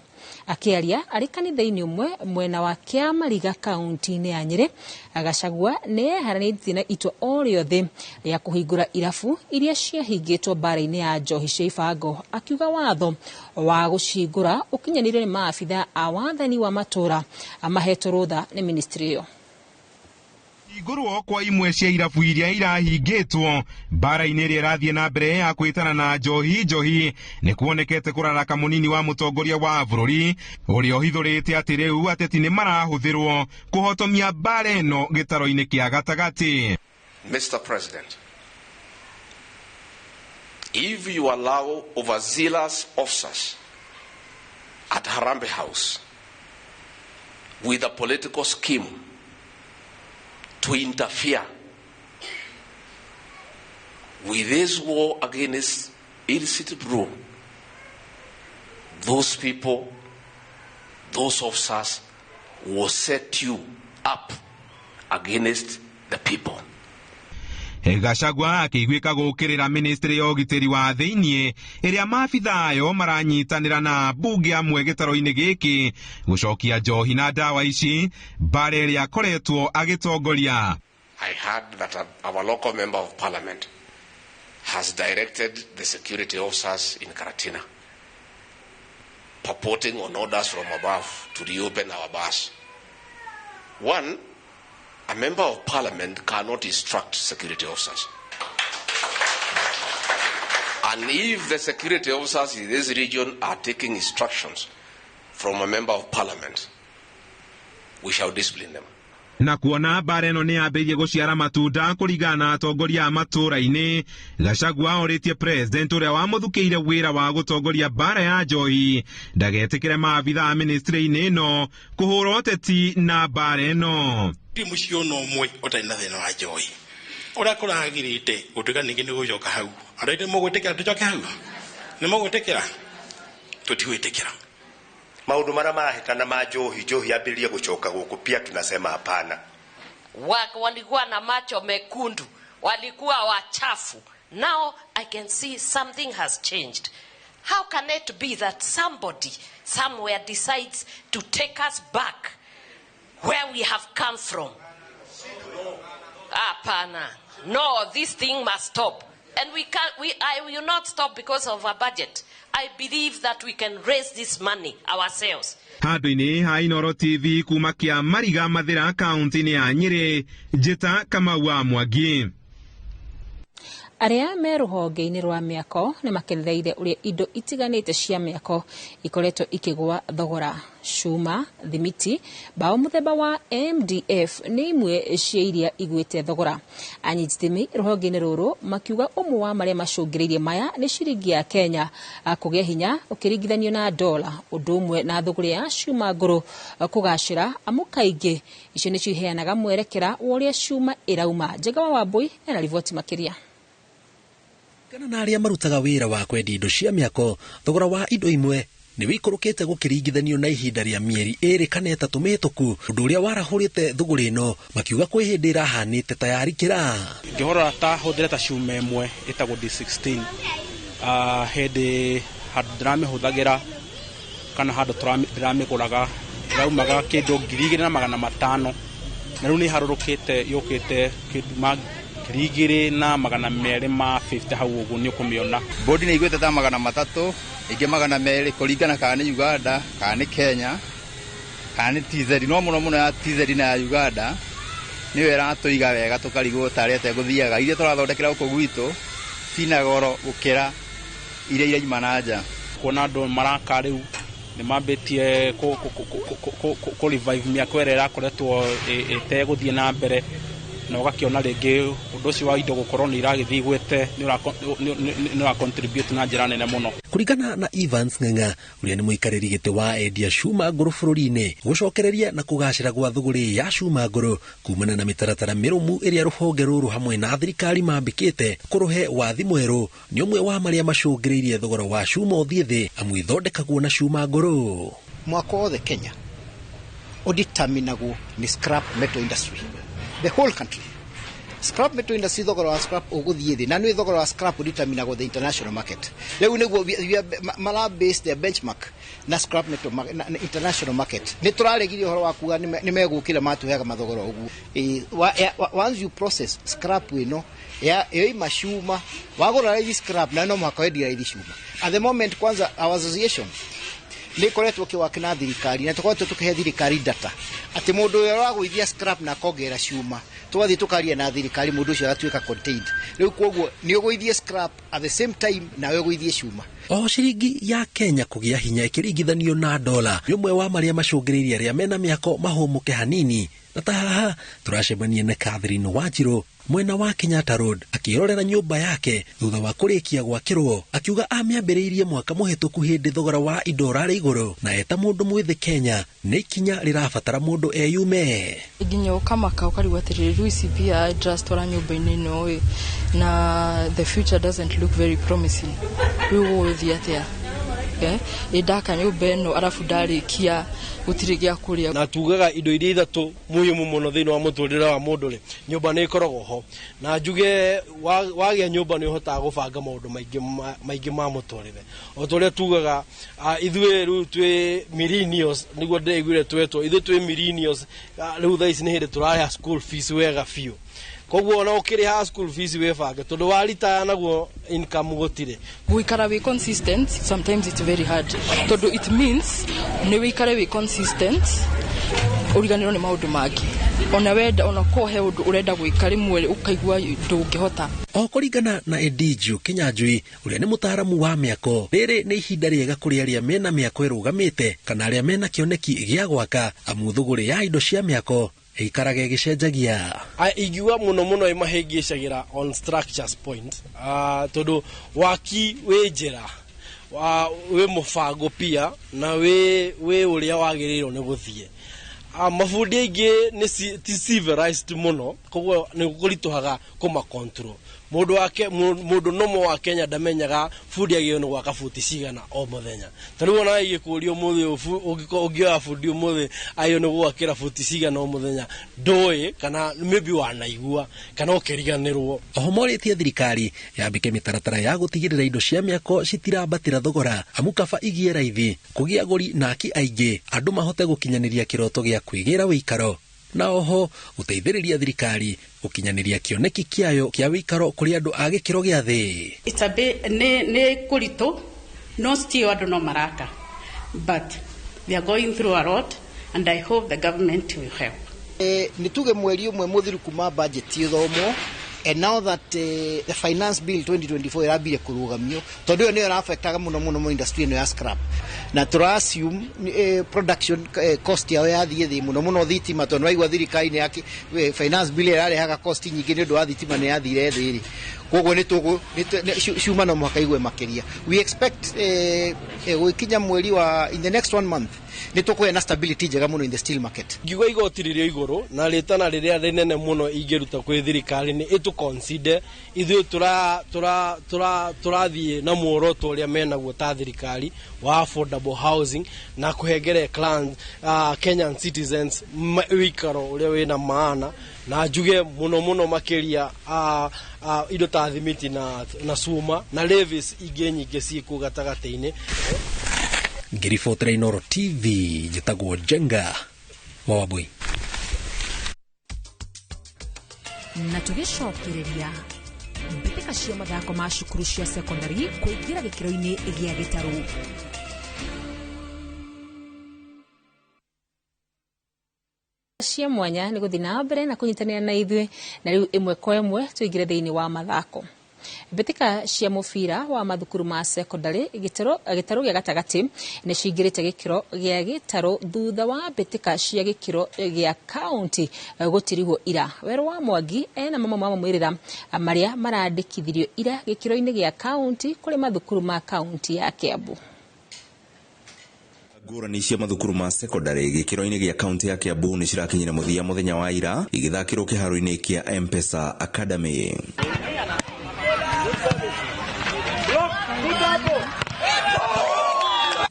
Akĩaria arĩ kanitha-inĩ ũmwe mwena wa Kĩamariga kaunti-inĩ ya Nyĩrĩ, Gachagua nĩeharanĩtie na itua o rĩothe rĩa kũhingũra irabu iria ciahingĩtwo mbara-inĩ ya njohi cia ibango, akiuga watho wa gũcihingũra ũkinyanĩirio nĩ maabitha a wathani wa matũũra mahetwo rũtha nĩ ministry ĩyo. Kũhingũrwo kwa imwe cia irabu iria irahingĩtwo mbara-inĩ ĩrĩa ĩrathiĩ na mbere ya kwĩtana na njohi njohi nĩ kuonekete kũraraka mũnini wa mũtongoria wa bũrũri ũrĩa ũhithũrĩte atĩ rĩu ateti nĩ marahũthĩrwo kũhotomia mbara ĩno gĩtaro-inĩ kĩa gatagatĩ. Mr. President, if you allow overzealous officers at Harambee House with a political scheme to interfere with this war against illicit brew, those people, those officers will set you up against the people. Gachagua akĩiguĩka gũũkĩrĩra ministry ya ũgitĩri wa thĩiniĩ ĩrĩa maabitha ayo maranyitanĩra na mbunge amwe gĩtaro-inĩ gĩkĩ gũcokia njohi na ndawa ici mbara ĩrĩa akoretwo agĩtongoria. I heard that our local member of parliament has directed the security officers in Karatina, purporting on orders from above to reopen our bars. One, a member of parliament cannot instruct security officers. And if the security officers in this region are taking instructions from a member of parliament, we shall discipline them. Na kuona mbara ĩno nĩ yambĩrĩirie gũciara matunda kũringana na atongoria a matũũra-inĩ, Gachagua orĩtie president ũrĩa wamũthukĩire wĩra wa gũtongoria mbara ya njohi ndagetĩkĩre maabitha a ministry-inĩ ĩno kũhũra ũteti na mbara ĩno. Ti mũciĩ ona ũmwe ũtarĩ na thĩna wa njohi ũrĩa kũragĩrĩte gũtuĩka ningĩ nĩ gũcoka hau. Andũ aitũ nĩmũgwĩtĩkĩra tũcoke hau? Nĩmũgwĩtĩkĩra? Tũtigwĩtĩkĩra. Maundu maria marahĩtana ma njohi, njohi yambĩrĩrie gũcoka gũkũ, pia tunasema hapana. Walikuwa na macho mekundu, walikuwa wachafu. Now I can see something has changed. How can it be that somebody somewhere decides to take us back where we have come from? Hapana. No, this thing must stop. And we can't, I will not stop because of a budget. I believe that we can raise this money ourselves. Handũ-inĩ ha Inooro TV kuma kĩa Mariga Mathĩra kaunti-inĩ ya Nyĩrĩ, Njĩta Kamau wa Mwangi. Arĩa me rũhonge-inĩ rwa mĩako nĩ makenereire ũrĩa indo itiganĩte cia mĩako ikoretwo ikĩgũa thogora. Cuma, thimiti, mbaũ mũthemba wa MDF nĩ imwe cia iria igwĩte thogora. Anyiti itemi rũhonge-inĩ rũrũ makiuga ũmwe wa marĩa macũngĩrĩirie maya nĩ ciringi ya Kenya kũgĩa hinya ũkĩringithanio na dola, ũndũ ũmwe na thũgũrĩ ya cuma ngũrũ kũgacĩra, amu kaingĩ icio nĩcio iheanaga mwerekera wa ũrĩa cuma ĩrauma. Njenga wa Wambui ena riboti makĩria. Kana na arĩa marutaga wĩra wa kwendia indo cia mĩako, thogora wa indo imwe nĩ wĩikũrũkĩte gũkĩringithanio na ihinda rĩa mĩeri 2 kana 3 mĩhĩtũku, ũndũ ũrĩa warahũrĩte thũgũrĩ ĩno, makiuga kwĩ hĩndĩ ĩrahanĩte ta yarikĩra. Ngĩhorora ta hũthĩre ta cuma ĩmwe ĩtagwo D16, hĩndĩ handũ ndĩramĩhũthagĩra kana handũ ndĩramĩgũraga ĩraumaga kĩndũ 2,500, na rĩu nĩ ĩharũrũkĩte yũkĩte kĩndũ ma 2,250 hau ũguo nĩ ũkũmĩona. Bodi nĩ igwĩte ta 300, ingĩ 200 kũringana kana nĩ Uganda kana nĩ Kenya kana nĩ TZ. No mũno mũno ya TZ na ya Uganda nĩyo ĩratũiga wega tũkarigwo tarĩ atĩa gũthiaga. Iria tũrathondekera gũkũ gwitũ cina goro gũkĩra iria iraima na nja. Kuona andũ maraka rĩu nĩ mambĩtie kũ revive mĩako ĩrĩa ĩrakoretwo ĩtegũthiĩ na mbere, na ũgakĩona rĩngĩ ũndũ ũcio wa indo gũkorwo nĩ iragĩthiĩ igwĩte nĩ ũra contribute na njĩra nene mũno. Kũringana na Evans Ng'ang'a ũrĩa nĩ mũikarĩri gĩtĩ wa endia cuma ngũrũ bũrũri-inĩ, gũcokereria na kũgacĩra gwa thũgũrĩ ya cuma ngũrũ kumana na mĩtaratara mĩrũmu ĩrĩa rũhonge rũrũ hamwe na thirikari mambĩkĩte kũrũhe wathi mwerũ nĩ ũmwe wa marĩa macũngĩrĩirie thogora wa cuma ũthiĩ thĩ, amu ithondekagwo na cuma ngũrũ. Mwako wothe Kenya ũditaminagwo nĩ scrap metal industry. The whole country. Scrap metal industry thogora wa scrap ũgũthiĩ thĩ, na nĩ thogora wa scrap ũditaminagwo the international market. Rĩu nĩguo mara base their benchmark na scrap metal na international market. Nĩ tũraregire ũhoro wa kuga nĩ megũkĩra matũheaga mathogora ũguo. Once you process scrap ĩno ya yoima cuma, wagũra raithi scrap na no mũhaka wendie raithi cuma. At the moment kwanza our association nĩ ĩkoretwo ĩkĩwaka na thirikari, na tũkoretwo tũkĩhe thirikari data atĩ mũndũ ũrĩa ũragũithia scrap na akongerera cuma, tũgathiĩ tũkaria na thirikari, mũndũ ũcio agatuĩka contained. Rĩu kwoguo nĩ ũgũithie scrap at the same time nawe ũgũithie cuma. O ciringi ya Kenya kũgĩa hinya ĩkĩringithanio na dola nĩ ũmwe wa marĩa macũngĩrĩirie arĩa mena mĩako mahũmũke hanini, na ta haha tũracemania na Catherine Wanjiru mwena wa Kenyatta Road akĩrorera nyũmba yake thutha wa kũrĩkia gwakĩrwo, akiuga amĩambĩrĩirie mwaka mũhĩtũku hĩndĩ thogora wa indo ũrarĩ igũrũ, na eta mũndũ mwĩthĩ Kenya nĩ ikinya rĩrabatara mũndũ eyume. Nginya ũkamaka ũkarigwo atĩrĩrĩ, rĩu ici mbia ndĩracitwara nyũmba-inĩ ĩno ĩ, na the future doesn't look very promising. Rĩu gũgũthiĩ atĩa? Ĩ ndaka nyũmba ĩno arabu ndarĩkia gũtirĩ gĩa kũrĩa. Na tugaga indo iria ithatũ muhimu mũno thĩinĩ wa mũtũrĩre wa mũndũ rĩ, nyũmba nĩ ĩkoragwo ho. Na njuge wagĩa nyũmba nĩ ũhotaga gũbanga maũndũ maingĩ ma mũtũrĩre. O ta ũrĩa tugaga ithuĩ rĩu twĩ millennials, nĩguo ndĩraiguire twetwo ithuĩ twĩ millennials, rĩu thaa ici nĩ hĩndĩ tũrarĩha school fees wega biũ. Koguo ona ũkĩrĩha school fees wĩbange tondũ waritaya naguo income gũtirĩ. Gũikara wĩ consistent sometimes it's very hard, tondũ it means nĩ wĩikare wĩ consistent ũriganĩrwo nĩ maũndũ mangĩ. Ona wenda ona ko he ũndũ ũrenda gwĩka rĩmwe ũkaigua ndũngĩhota. O kũringana na Edijio Kinyanjui ũrĩa nĩ mũtaaramu wa mĩako, rĩrĩ nĩ ihinda rĩega kũrĩ arĩa mena mĩako ĩrũgamĩte kana arĩa mena kĩoneki gĩa gwaka, amu thũgũrĩ ya indo cia mĩako Ĩikaraga ĩgĩcenjagia. Ingiuga muno muno ĩmahĩngĩcagĩra on structures point, tondũ waki wĩ njĩra wĩ mũbango pia na wĩ ũrĩa wagĩrĩirwo nĩ gũthiĩ. Mabundi aingĩ nĩ ti civilized mũno, koguo nĩ kũritũhaga kũma control. Mũndũ nomo wa Kenya ndamenyaga bundi agĩrĩirwo nĩ gwaka buti cigana o mũthenya. Ta rĩu ona ingĩkũria ũmũthĩ, ũngĩoya bundi ũmũthĩ agĩrĩirwo nĩ gwakĩra buti cigana o mũthenya, ndũĩ kana maybe wanaigua kana ũkĩriganĩrwo. Oho morĩtie thirikari yambĩke mĩtaratara ya gũtigĩrĩra indo cia mĩako citirambatĩra thogora, amu kaba igie raithi kũgĩa agũri na aki aingĩ andũ mahote gũkinyanĩria kĩroto gĩa kwĩgĩra wĩikaro, na oho gũteithĩrĩria thirikari gũkinyanĩria kĩoneki kĩayo kĩa wĩikaro kũrĩ andũ a gĩkĩro gĩa thĩ. It's a bit nĩ kũritũ, no still andũ no maraka, but they are going through a lot and I hope the government will help. Nĩ tuge mweri ũmwe mũthiru kuma budget ĩthomwo, and now that the finance bill 2024 ĩrambire kũrũgamio, tondũ ĩyo nĩyo ĩraffectaga mũno mũno industry ĩno ya scrap, na tũra assume production cost yao yathiĩ thĩ mũno mũno thitima, tondũ waigua thirikari nĩ yake finance bill ĩrarehaga cost nyingĩ nĩ ũndũ wa thitima nĩ yathire thĩ rĩ, koguo nĩ ciuma no mũhaka igwe makĩria. We expect gũkinya mweri wa in the next 1 month nĩ tũkũgĩa na stability njega mũno in the steel market. Ngiuga igoti rĩrĩ igũrũ na rĩtana rĩrĩa rĩnene mũno ingĩruta kwĩ thirikari nĩ ĩtũ consider ithuĩ tũrathiĩ na muoroto ũrĩa menaguo ta thirikari wa affordable housing na kũhengere Kenyan citizens wĩikaro ũrĩa wĩna maana, na njuge mũno mũno makĩria indo ta thimiti na cuma na levies ingĩ nyingĩ ciĩkuo gatagatĩ-inĩ. Ngĩribotera Inooro TV, njĩtagwo Njenga wa Wambui. Na tũgĩcokereria mbĩtĩka cia mathako ma cukuru cia secondary kũingĩra gĩkĩro-inĩ gĩa gĩtarũ. Cia mwanya nĩ gũthiĩ na mbere na kũnyitanĩra na ithuĩ, na rĩu ĩmwe kwa ĩmwe tũingĩre thĩinĩ wa mathako. Mbĩtĩka cia mũbira wa mathukuru ma secondary gĩtarũ gĩa gatagatĩ nĩ cingĩrĩte gĩkĩro gĩa gĩtarũ thutha wa mbĩtĩka cia gĩkĩro gĩa kaunti gũtirihwo ira. Werũ wa Mwangi ena mamwe ma maumĩrĩra marĩa marandĩkithirio ira gĩkĩro-inĩ gĩa kaunti kũrĩ mathukuru ma kaunti ya Kiambu. Ngũrani cia mathukuru ma secondary gĩkĩro-inĩ gĩa kaunti ya Kiambu nĩ cirakinyire mũthia mũthenya wa ira igĩthakĩrwo kĩharo-inĩ kĩa M-Pesa Academy.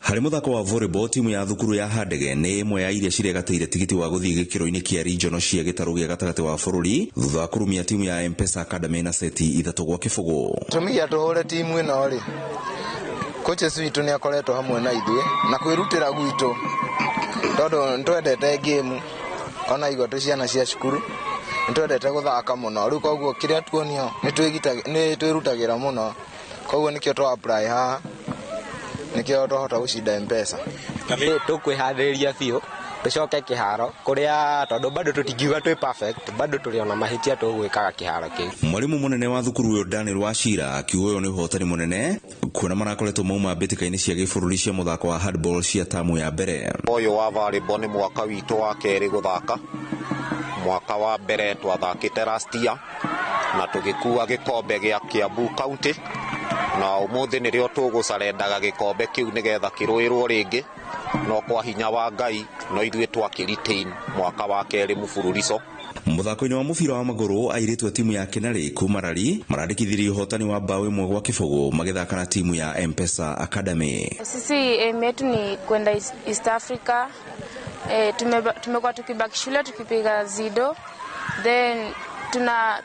Harĩ mũthako wa volleyball, timu ya thukuru ya Handege nĩ ĩmwe ya iria ciregatĩire tigiti wa gũthiĩ gĩkĩro-inĩ kĩa regional cia gĩtarũ gĩa gatagatĩ wa bũrũri thutha wa kũrumia timu ya M-Pesa Academy na seti 3-0. Gĩtũmi gĩa tũhũre timu ĩno rĩ, coaches witũ nĩ akoretwo hamwe na ithuĩ na kwĩrutĩra gwitũ, tondũ nĩtwendete game ona igua twĩ ciana cia cukuru nĩtwendete gũthaka mũno, rĩu koguo kĩrĩa tuonio nĩ twĩrutagĩra mũno, koguo nĩkĩo twa apply haha, nĩkĩo twahota gũcinda M-Pesa. Tũkwĩharĩrĩria biũ tũcoke kĩharo kũrĩa, tondũ bado tũtingiuga twĩ perfect, bado tũrĩ ona mahĩtia tũgwĩkaga kĩharo kĩu. Mwalimu mũnene wa thukuru ũyũ Daniel Wachira akiuga ũyũ nĩ ũhotani mũnene kuona marakoretwo mauma mbĩtĩka-inĩ cia gĩbũrũri cia mũthako wa handball cia tamu ya mbere. Ũyũ wa volleyball nĩ mwaka witũ wa kerĩ gũthaka. Mwaka wa mbere twathakĩte last year na tũgĩkua gĩkombe gĩa Kiambu County, na ũmũthĩ nĩrĩo tũgũcarendaga gĩkombe kĩu nĩgetha kĩrũĩrwo rĩngĩ, no kwa hinya wa Ngai no ithuĩ twakĩretain mwaka wa kerĩ mũbururico. Mũthako-inĩ wa mũbira wa magũrũ, airĩtu a timu ya Kenarĩ kuma Rari marandĩkithirie ũhotani wa bao 1-0 magĩthaka na timu ya M-Pesa Academy. Sisi aim yetu ni kwenda East Africa. Tumekuwa tukibaki shule tukipiga zido, then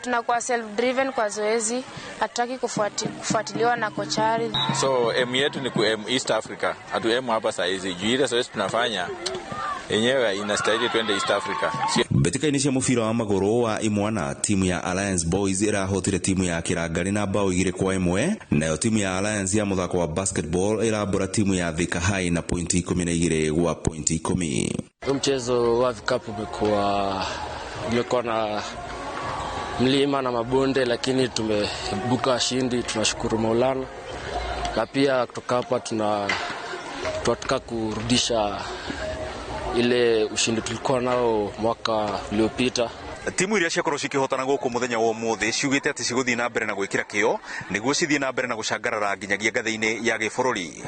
tunakuwa self driven kwa zoezi, hatutaki kufuatiliwa na kochari. So aim yetu ni ku East Africa, hatu aim hapa saizi juu ile zoezi tunafanya yenyewe inastahili twende East Africa. Mbĩtĩka-inĩ cia mũbira wa magũrũ wa imwana, timu ya Alliance Boys ĩrahotire timu ya Kĩrangarĩ na bao 2-1, nayo timu ya Alliance ya mũthako wa basketball ĩrambũra timu ya Thika High na pointi 12 gwa pointi 10. Mchezo wa vikapu umekuwa na mlima na mabonde, lakini tumebuka washindi, tunashukuru Maulana. Na pia kutoka hapa tunataka kurudisha ile ushindi tulikuwa nao mwaka uliopita. Timu iria ciakorwo cikihotana guku muthenya wa umuthi ciugite ati ciguthii na mbere na gwikira kio niguo cithii na mbere na gucangarara nginyagia ngathi-ini ya gibũrũri.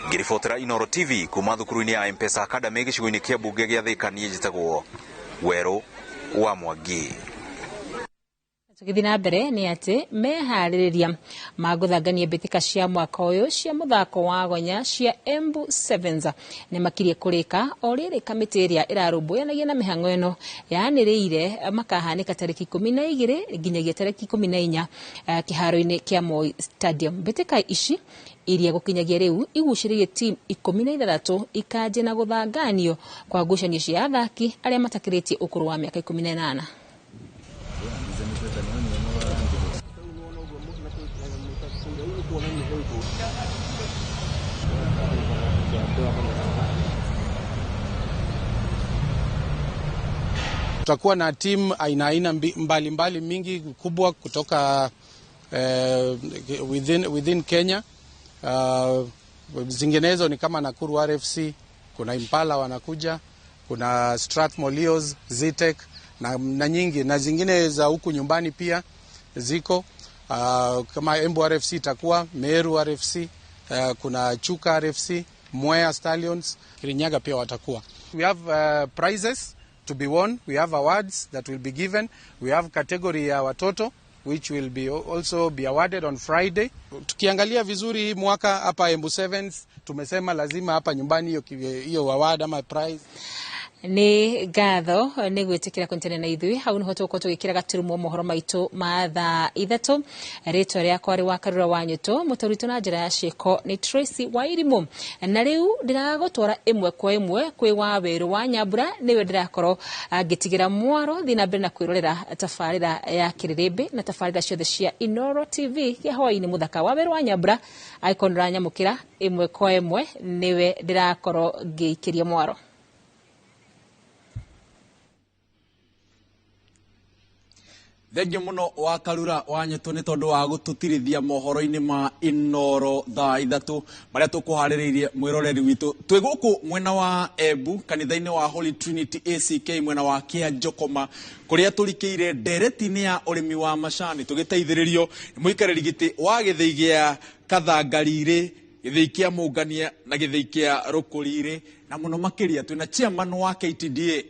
Ngiribotera Inooro TV kuma thukuru-ini ya M-Pesa Academy gĩcigo-inĩ kĩa mbunge gĩa Thika, niĩ njĩtagwo Werũ wa Mwangi. Tũgĩthiĩ na mbere nĩ atĩ meharĩrĩria ma gũthangania mbĩtĩka cia mwaka ũyũ cia mũthako wa gonya cia Embu Sevens nĩ makirie kũrĩka o rĩrĩ kamĩtĩ ĩrĩa ĩrarũmbũyanagia na mĩhang'o ĩno yanĩrĩire makahanĩka tarĩki 12 nginyagia tarĩki 14 kĩharo-inĩ kĩa Moi Stadium. Mbĩtĩka ici iria gũkinyagia rĩu igucĩrĩirie timu 16 ikanjia na gũthanganio kwa ngucanio cia athaki arĩa matakĩrĩtie ũkũrũ wa mĩaka 18. Tutakuwa na timu aina aina mbalimbali mingi kubwa kutoka within Kenya. Zinginezo ni kama Nakuru RFC, kuna Impala wanakuja, kuna Strathmore Leos, Zitek na nyingi, na zingine za huku nyumbani pia ziko kama Embu RFC itakuwa, Meru RFC, kuna Chuka RFC, Mwea Stallions, Kirinyaga pia watakuwa. We have prizes to be won, we have awards that will be given, we have category ya watoto which will be also be awarded on Friday. Tukiangalia vizuri hii mwaka hapa Embu Sevens tumesema lazima hapa nyumbani hiyo award ama prize. Nĩ ngatho nĩ gwĩtĩkĩra kũnyitanĩra na ithuĩ hau nĩho tũgũkorwo tũgĩkĩra gaturumo mohoro maitũ ma thaa 3. Rĩtwa rĩakwa rĩ wa Karura wa Nyũtũ, mũtũri witũ na njĩra ya ciĩko nĩ Tracy Wairimũ, na rĩu ndĩragũtwara ĩmwe kwa ĩmwe kwĩ wa Werũ wa Nyambura, nĩwe ndĩrakorwo ngĩtigĩra mwaro thiĩ na mbere na kwĩrorera tabarĩra ya Kĩrĩrĩmbĩ na tabarĩra ciothe cia Inooro TV kĩa hwaĩ-inĩ mũthaka. Wa Werũ wa Nyambura angĩkorwo nĩũranyamũkĩra ĩmwe kwa ĩmwe, nĩwe ndĩrakorwo ngĩikĩria mwaro. Thengiũ mũno wa Karura wa Nyũtũ nĩ tondũ wa gũtũtirithia mohoro-inĩ ma Inooro thaa 3 marĩa tũkũharĩrĩirie mwĩroreri witũ. Twĩ gũkũ mwena wa Embu kanitha-inĩ wa Holy Trinity ACK mwena wa Kĩanjokoma kũrĩa tũrikĩire ndereti-inĩ ya ũrĩmi wa macani tũgĩteithĩrĩrio nĩ mũikarĩri gĩtĩ wa gĩthĩi gĩa Kathangarirĩ, gĩthĩi kĩa Mũngania na gĩthĩi kĩa Rũkũrirĩ, na mũno makĩria twĩna chairman wa KTDA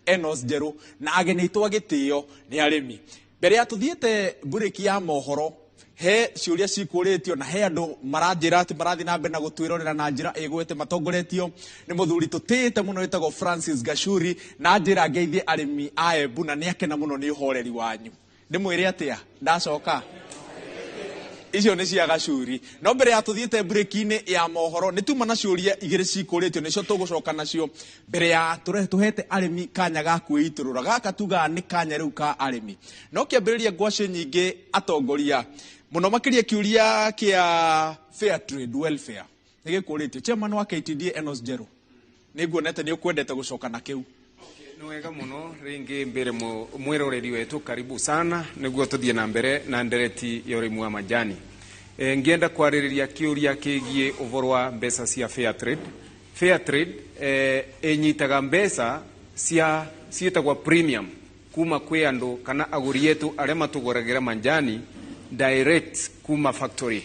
Enos Njerũ na ageni aitũ a gĩtĩo nĩ arĩmi. Mbere ya tuthiĩte mburĩki ya mohoro, he ciũria cikũrĩtio na he andũ maranjĩra atĩ marathiĩ na mbere na gũtwĩrorera na njĩra ĩgwete matongoretio nĩ mũthuri tũtĩĩte mũno wĩtagwo Francis Gachuri, na njĩra ngeithie arĩmi a Embu na nĩakena mũno nĩ ũhoreri wanyu. Ndĩmwĩre atĩa ndacoka icio nĩ cia Gachuri. No mbere ya tuthiĩte mburĩki-inĩ ya mohoro nĩ tuma na ciũria igĩrĩ cikũrĩtio nĩcio tũgũcoka nacio mbere ya tũhete arĩmi kanya ga kwĩitũrũra. Gaka tugaga nĩ kanya rĩu ka arĩmi. No kĩambĩrĩria ngwacĩ nyingĩ atongoria mũno makĩria kĩũria kĩa fair trade welfare nĩ gĩkũrĩtio. Chairman wa KTDA Enos Njerũ, nĩ nguonete nĩ ũkwendete gũcoka na kĩu. Nĩ wega mũno rĩngĩ mbere mwĩroreri wetu, karibu sana nĩguo tũthiĩ na mbere na ndereti ya ũrĩmi wa majani. Ngĩenda kwarĩrĩria kĩũria kĩgiĩ ũhoro wa mbeca cia fair trade. Fair trade ĩnyitaga mbeca cia ciĩtagwo premium kuma kwĩ andũ kana agũri etu arĩa matũgũragĩra majani direct kuma factory.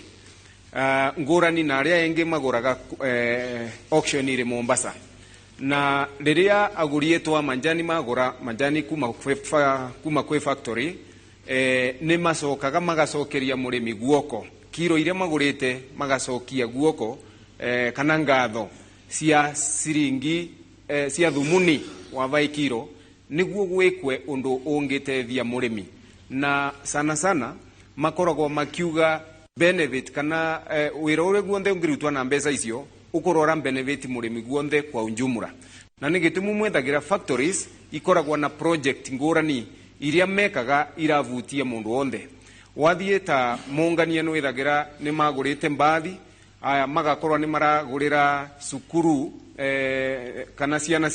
Ngũrani na arĩa angĩ magũraga auction ĩrĩ Mombasa. Na rĩrĩa agũri etu a majani magũra majani kuma kwĩ factory, nĩ macokaga magacokeria mũrĩmi guoko kiro iria magũrĩte magacokia guoko, kana ngatho cia ciringi, cia thumuni wa vai kiro nĩguo gwĩkwe ũndũ ũngĩteithia mũrĩmi. Na sana sana makoragwo makiuga benefit kana wĩra ũrĩa guothe ũngĩrutwo na mbeca icio ukorora benefit mũrĩmi guothe kwa ujumla. Na nĩ gĩtũmi mwethagira factories ikoragwo na project ngũrani iria mekaga iravutia mũndũ wothe. Wathiĩ ta Mũngania nĩ wĩthagira nĩ magũrĩte mbathi, aya magakorwo nĩ maragũrĩra cukuru, kana ciana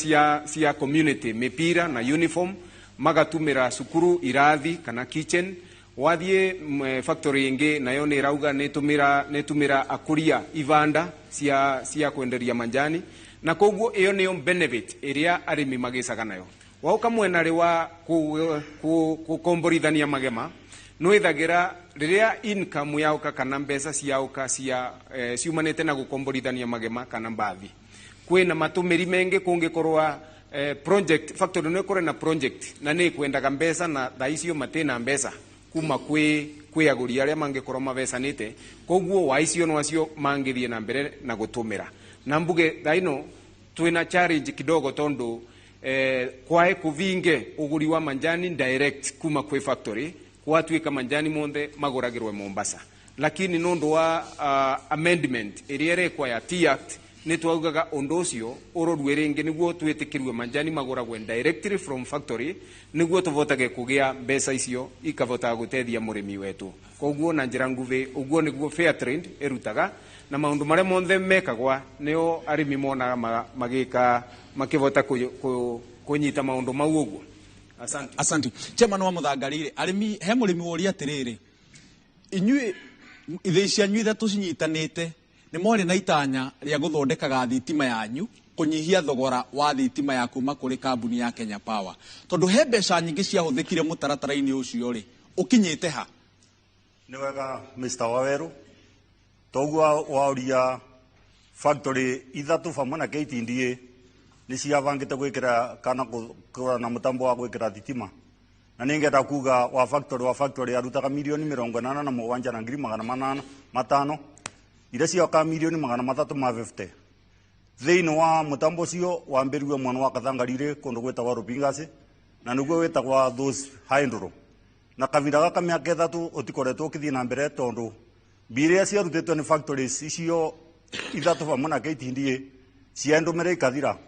cia community mĩpira na uniform, magatumĩra cukuru irathi kana kitchen. Wathiĩ factory ĩngĩ nayo nĩ ĩrauga nĩ ĩtũmĩra akũria ibanda cia kwenderia majani. Na koguo iyo niyo benefit iria arimi magicaga nayo. Wauka mwena wa kukomborithania magema nwithagira riria income yauka kana mbeca ciauka cia ciumanite na gukomborithania magema kana mbathi kwina matumiri mengi kungikorwa project factory no ikore na project na ni kwendaga mbeca na thaa icio matina mbeca kuma kwi aguri aria mangikorwo mabecanite koguo wa icio no acio mangithie na mbere na gutumira na mbuge thaa ino twina challenge kidogo tondu kwae kuvinge uguri wa manjani direct kuma kwi factory kwatuika manjani monthe maguragirwe Mombasa lakini nundu wa amendment iria irekwa ya Tea Act ni twaugaga undu ucio urorwe ringi niguo twitikirwe manjani maguragwe directly from factory niguo tuvotage kugia mbeca icio ikavotaga gutethia murimi wetu. Koguo na njira nguvi uguo niguo fair trade irutaga na maundu maria monthe mekagwa nio arimi monaga magika makivota kunyita maundu mau uguo. Asante. Asante. Chairman wa Muthangarire, arimi he murimi woria atiriri inyui ithei cianyu ithatu cinyitanite ni mwari na itanya ria guthondekaga thitima yanyu kunyihia thogora wa thitima ya kuma kuri kambuni ya Kenya Power tondu he mbeca nyingi ciahuthikire mutaratara-ini ucio ri ukinyite ha? Ni wega Mr. Waweru toguo wauria factory ithatu famwe na KTDA ni ciabangite gwikira kana kugura na mutambo wa gwikira thitima na ningenda kuga wa factory arutaga milioni 87 na ngiri 805 ira cioka milioni 350 thiini wa mutambo ucio wambiriwe mwana wa Kathangarire kundu gwitagwa Rupingasi na niguo witagwa those hydro na kavinda gaka miaka ithatu utikoretwo ukithii na mbere tondu mbiria ciarutitwe ni factories icio ithatu hamwe na KTDA ciendumire ikathira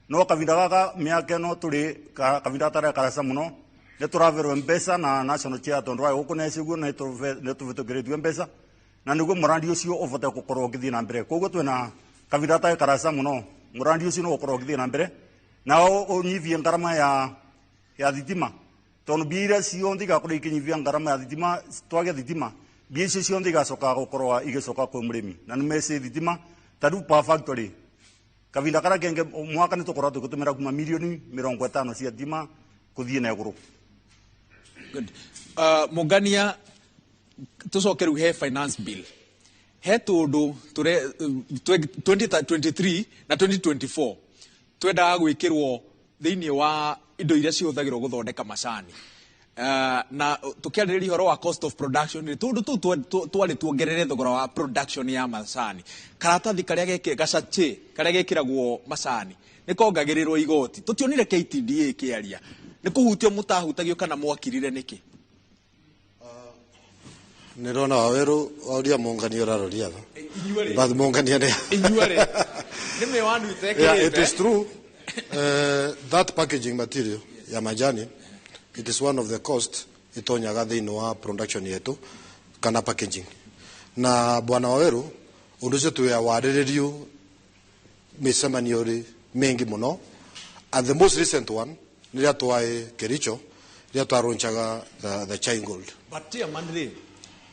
no kavinda gaka miaka ino turi kavinda gatari karaca muno ni turaverwo mbeca na national chair tondu wa guku neciguo ni tuvitukiritue mbeca na niguo murandi ucio uvote gukorwo ukithii na mbere koguo twina kavinda gatari karaca muno murandi ucio no ukorwo ukithii na mbere na unyivie ngarama ya thitima tondu mbia iria cionthe igakorwo ikinyivia ngarama ya thitima twage thitima mbia icio cionthe igacoka gukorwo igicoka kwi murimi na ni meci thitima ta riu power factory kavinda karia kenge mwaka ni tukorwo tugitumira kuma milioni 50 cia thitima kuthie na iguru. Good. Mungania tucoke riu he finance bill he tundu 2023 na 2024 twendaga gwikirwo thiini wa indo iria cihuthagirwo guthondeka macani na tukiarĩrĩria ũhoro wa cost of production ri tundu tu twari tuongerere thogora wa production ya macani karatathi karia gacache karia gekiragwo macani nĩ kongagĩrĩrwo igoti tutionire KTDA ĩkĩaria nĩ kũhutio mũtahutagio kana mwakirire nĩkĩ? Nirona Waweru wauria Mungania ũraroria tha but Mungania nĩ inyuerĩ nĩ mĩwanu itekĩrĩte. Yeah, it is true. That packaging material ya majani it is one of the cost itonyaga thiini wa production yetu kana packaging na bwana Waweru undu ucio twiwariririo micemanio ri mingi muno and the most recent one niria twai Kericho riria twarunchaga the Chai Gold. But chairman ri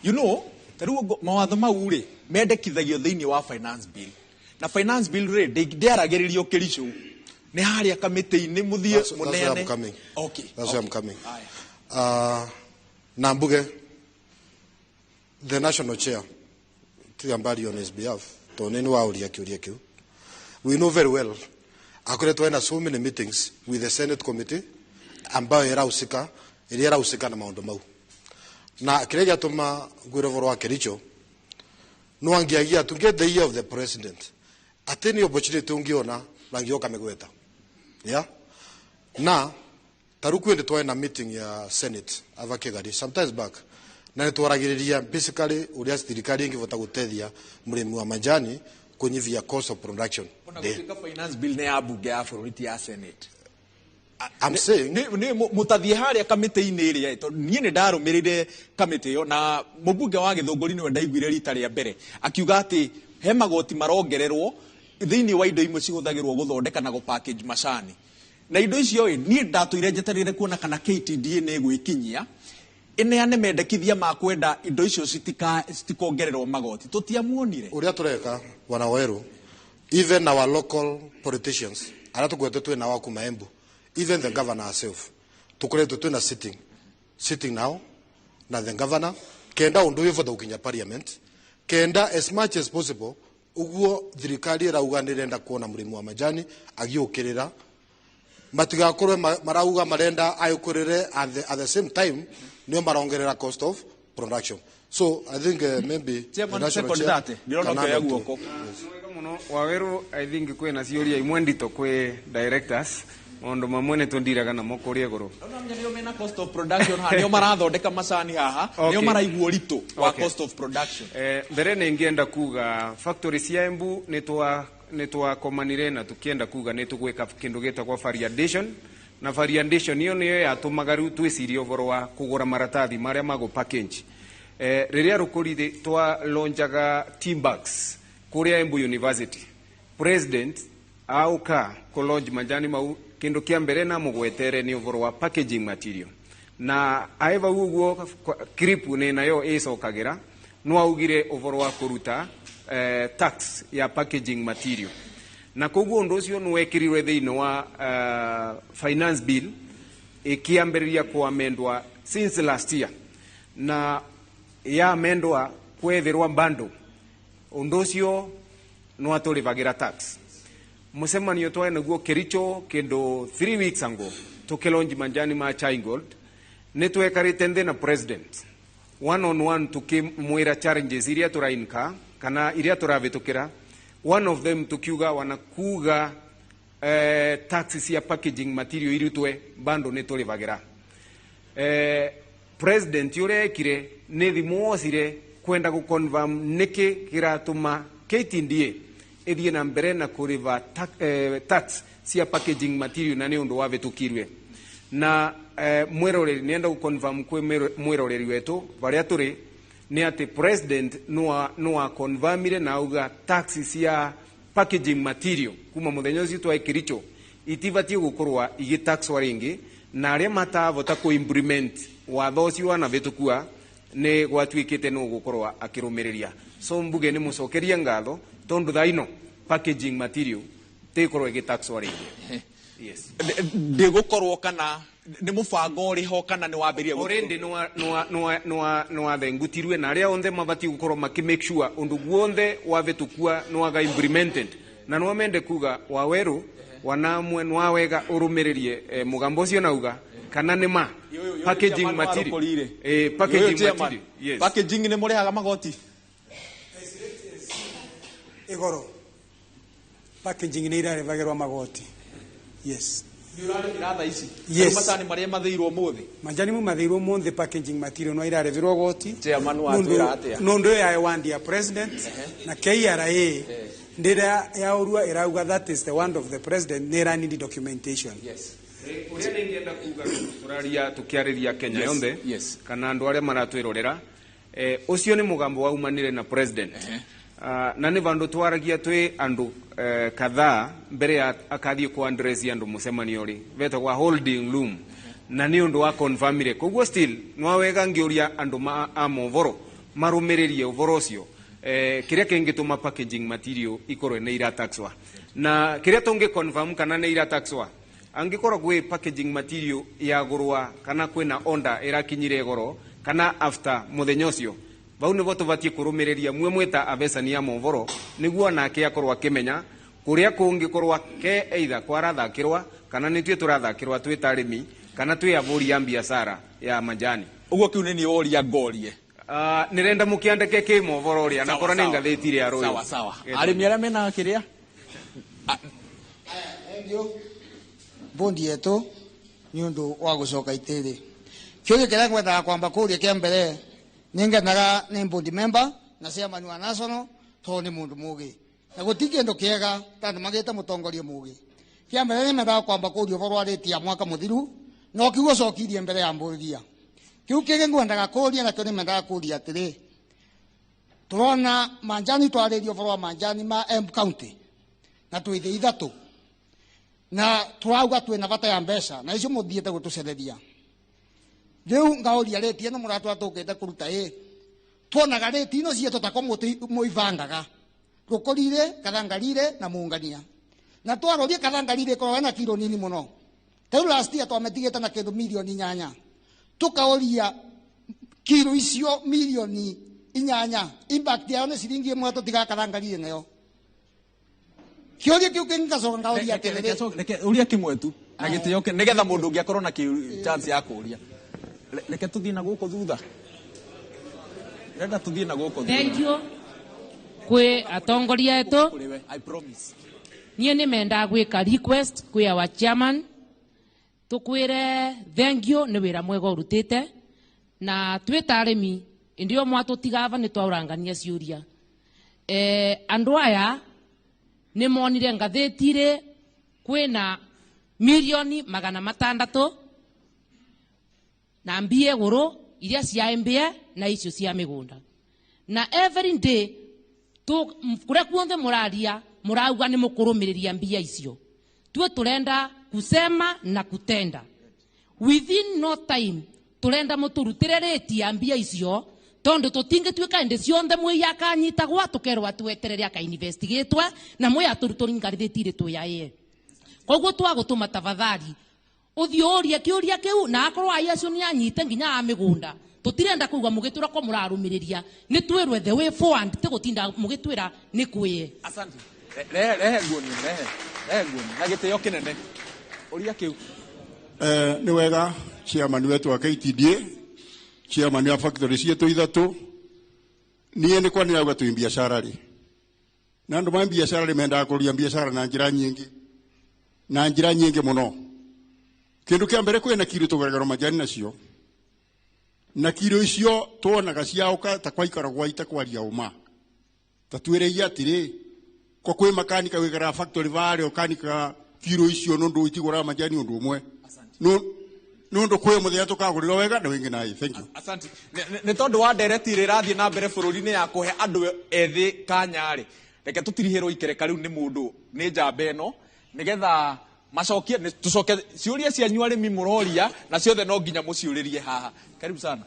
you know taru mawatho mau ri mendekithagio thiini wa finance bill na finance bill ri ndiaragiririo Kericho ni haria kamiti-ini muthie muneane. Okay, that's where I'm coming. Na mbuge the national chair Tiambari on his behalf to nini wauria kiuria kiu we know very well akoretwo na so many meetings with the Senate committee ambayo irahusika iria irahusika na maundu mau na kiria giatuma ngwire voro wa Kericho no angiagia to get the ear of the president ati ni opportunity ungiona rangioka megweta. Yeah? Na taruku ende twae na meeting ya Senate ava Kigari sometimes back na nitwaragiriria basically uria thirikari ingivota gutethia murimi wa majani kunyivia cost of production. Ona gutuika finance bill ne ya bunge ya bururi ti ya Senate. I'm saying ni mutathie haria kamiti-ini iria tondu nie ni ndarumirire kamiti iyo na mubunge wa Githunguri niwe ndaiguire rita ria mbere akiuga ati he magoti marongererwo thiini wa indo imwe cihuthagirwo guthondeka na gupackage macani na indo icio nie ndatuire njeterere kuona kana KTDA ni igwikinyia ineane mendekithia ma kwenda indo icio citikongererwo magoti tutiamuonire uria tureka wana Waweru Even our local politicians aria tukwete twina wa kuma Embu, even the governor herself, tukoretwe twina sitting now na the governor kenda undu uyu vota gukinya parliament, kenda as much as possible uguo thirikari irauga nirenda kuona murimi wa majani agiukirira, matigakorwe marauga marenda ayukurire at the same time nio marongerera cost of production. So I think maybe Chairman, second that ndirona kioya guoko muno Waweru. I think kwina ciuria imwe ndito kwi directors, maundu mamwe nĩ tũndiraga namo kũrĩa igũrũ. Nĩo mena cost of production haha, nĩo marathondeka macani haha, nĩo maraigua ũritũ wa cost of production. Mbere nĩ ingĩenda kuga factory cia Embu nĩ twakomanire na tukienda kuga nĩ tũgwĩka kĩndũ gĩtagwo variation, na variation ĩyo nĩyo yatũmaga rĩu twĩcirie ũhoro wa kũgũra maratathi marĩa ma gũ package. Rĩrĩa rũkũri twa launchaga team bags kũrĩa Embu University, president auka kũ launch majani mau, kindu kia mbere na mugwetere ni ũhoro wa packaging material, na aeva uguo clip ni nayo icokagĩra no augire ũhoro wa kũruta tax ya packaging material, na koguo undu ucio ni wekirirwe thiini wa finance bill ikiambiriria kuamendwa since last year, na ya amendwa kwethirwa bando undu ucio no aturivagira tax. Mucemanio twae naguo Kericho kindu 3 weeks ago tukilonji manjani ma Chai Gold, ni twekarite nthi na president one on one tukimwira challenges iria turainka kana iria turavitukira. One of them tukiuga wanakuga taxes cia packaging material irutwe bando ni turivagira. President uria ekire ni thimu ocire kwenda gu confirm niki kiratuma KTDA ithie na mbere na kuriva tax cia packaging material, na ni undu wavitukirwe na mwiroreri. Nienda gu confirm kwi mwiroreri wetu varia turi ni ati president no confirmire na auga tax cia packaging material kuma muthenya ucio twa Kericho itibatie gukorwa igitaxwa ringi, na aria matavota ku implement watho ucio wanavitukua ni gwatuikite no gukorwa akirumiriria. So mbuge ni mucokerie ngatho tondu thaino packaging material tikorwo igitaxwa ringi. Yes, ndigukorwo kana ni mubango uri ho kana ni wambirie already no wathengutirwe, na aria onthe mabati gukorwo maki make sure undu guonthe wavitukua no waga implemented, na no mende kuga Waweru wanamwe no wega urumiririe mugambo ucio nauga kana ni ma packaging material packaging material. Yes, packaging ni murihaga magoti igoro, packaging ni irarivagirwa magoti. Yes, nĩ ici. Yes. Macani marĩa mathĩirwo mũthĩ, majani mu mathĩirwo mũthĩ, packaging material no irarĩvĩrwo goti. Chairman wa twĩra atĩa? Nundu ya wandi ya president na KRA ndira yaurua irauga that is the wand of the president nĩ ĩra need documentation. Yes. Uria ningĩenda kuga tũraria tukiarĩria Kenya yonthe kana andũ arĩa maratwĩrorera, ũcio nĩ mũgambo waumanire na president. Na nĩ vandu twaragia twi andu kadhaa mbere ya akathie ku address andu mucemanio ri betagwa holding room, na ni undu wa confirmire koguo still no wega ngiuria andu ma amovoro marumiririe uvoro ucio kiria kingituma packaging material ikorwe ni irataxwa, na kiria tungi confirm kana ni irataxwa angikorwo gwi packaging material ya gurwa kana kwina order irakinyire goro kana after muthenya ucio bau nibo tubatie kurumiriria mwe mwita avecani ya movoro niguo nake akorwo akimenya kuria kungikorwa ke either kwarathakirwa kana nitue turathakirwa twi ta arimi kana twi avuri ya biacara ya majani. Uguo kiu ni woria ngorie nirenda mukiandike ki movoro ria na korwo ni ngathiti ria ruyu. Sawa sawa, arimi aria mena kiria ndio bondi yetu ni undu wa gucoka itiri kiuria kiria ngwendaga kwamba kuria kia mbere ningenaga ni bondi member na chairman wa national to ni mundu mugi na guti kindu kiega tandu magite mutongoria mugi. Kia mbere ni mendaga kwamba kuria uhoro wa rate ya mwaka muthiru no kiugo cokirie mbere ya mbũria kiu kingi ngwendaga kuria nakio ni mendaga kuria atiri turona manjani twaririe uhoro wa manjani ma Embu County na twithi ithatu na turauga twina bata ya mbeca na icio muthiete gutucereria riu ngauria rate ino muratwa tukite kuruta tuonaga rate ino cietu tako muibangaga Rukurire, Kathangarire na Muungania. Na twarorie Kathangarire ikoragwo na kiro nini muno. Ta riu last year twametigite na kindu milioni 8. Tukaoria kiro icio milioni 8 impact yao ni ciringi 1 tutiga Kathangarire nayo. Kiuria kiu kingacoka ngaoria atiriri. Reke uria kimwe tu na gitio nigetha mundu ungi akorwo na chance ya kuria. Reke tuthie na guku thutha. Renda tuthie na guku thutha. Thank you kwi atongoria etu. I promise. Nie ni mendaa gwika request kwi our chairman tukwire thank you ni wira mwega urutite na twita arimi ndio mwatutigava ni twaurangania ciuria. Andu aya ni monire ngathĩti-rĩ kwĩna milioni 600 na mbia igũrũ iria cia mbia na icio cia mĩgũnda. Na every day kũrĩa kuothe mũraria mũrauga nĩ mũkũrũmĩrĩria mbia icio. Tuwe turenda kusema na kutenda. Within no time turenda mũtũrutĩre rĩti ya mbia icio tondu tutingituika indi cionthe mwi akanyitagwa tukerwa tweterere aka investigatwa na mwi aturutwo ngarithitire twiaye. Koguo twagutuma tafadhali uthii urie kiuria kiu na akorwo ai acio ni anyite nginya a migunda. Tutirenda kuuga mugitura ko murarumiriria ni twirwe the way forward tigutinda mugitwira ni kwiye. Asante. Rehe nguoni, rehe nguoni na gitio kinene uria kiu. Ni wega chairman wetu wa KTDA, chairman wa factory cietu ithatu. Nie ni kwa nirauga twi biashara ri na andu ma biashara ri mendaga kururia biashara na njira nyingi, na njira nyingi muno. Kindu kia mbere kwina kiro tugeragero majani nacio, na kiro icio tuonaga ciaoka ta kwaikara gwaita kwaria uma ta twireia atiri kwa kwi makanika wigara factory vare ukanika kiro icio nundu itigura majani undu umwe nundu kwi muthenya tukagurira wega na wingi nai. Thank you. Asante. Ni tondu wa ndereti irathie na mbere bururi-ini ya kuhe andu ethi kanya ri, reke tutirihirwo ikereka riu ni mundu ni njamba ino nigetha macokie tucoke ciuria cianyu arimi muroria na ciothe no nginya muciuririe haha. Karibu sana.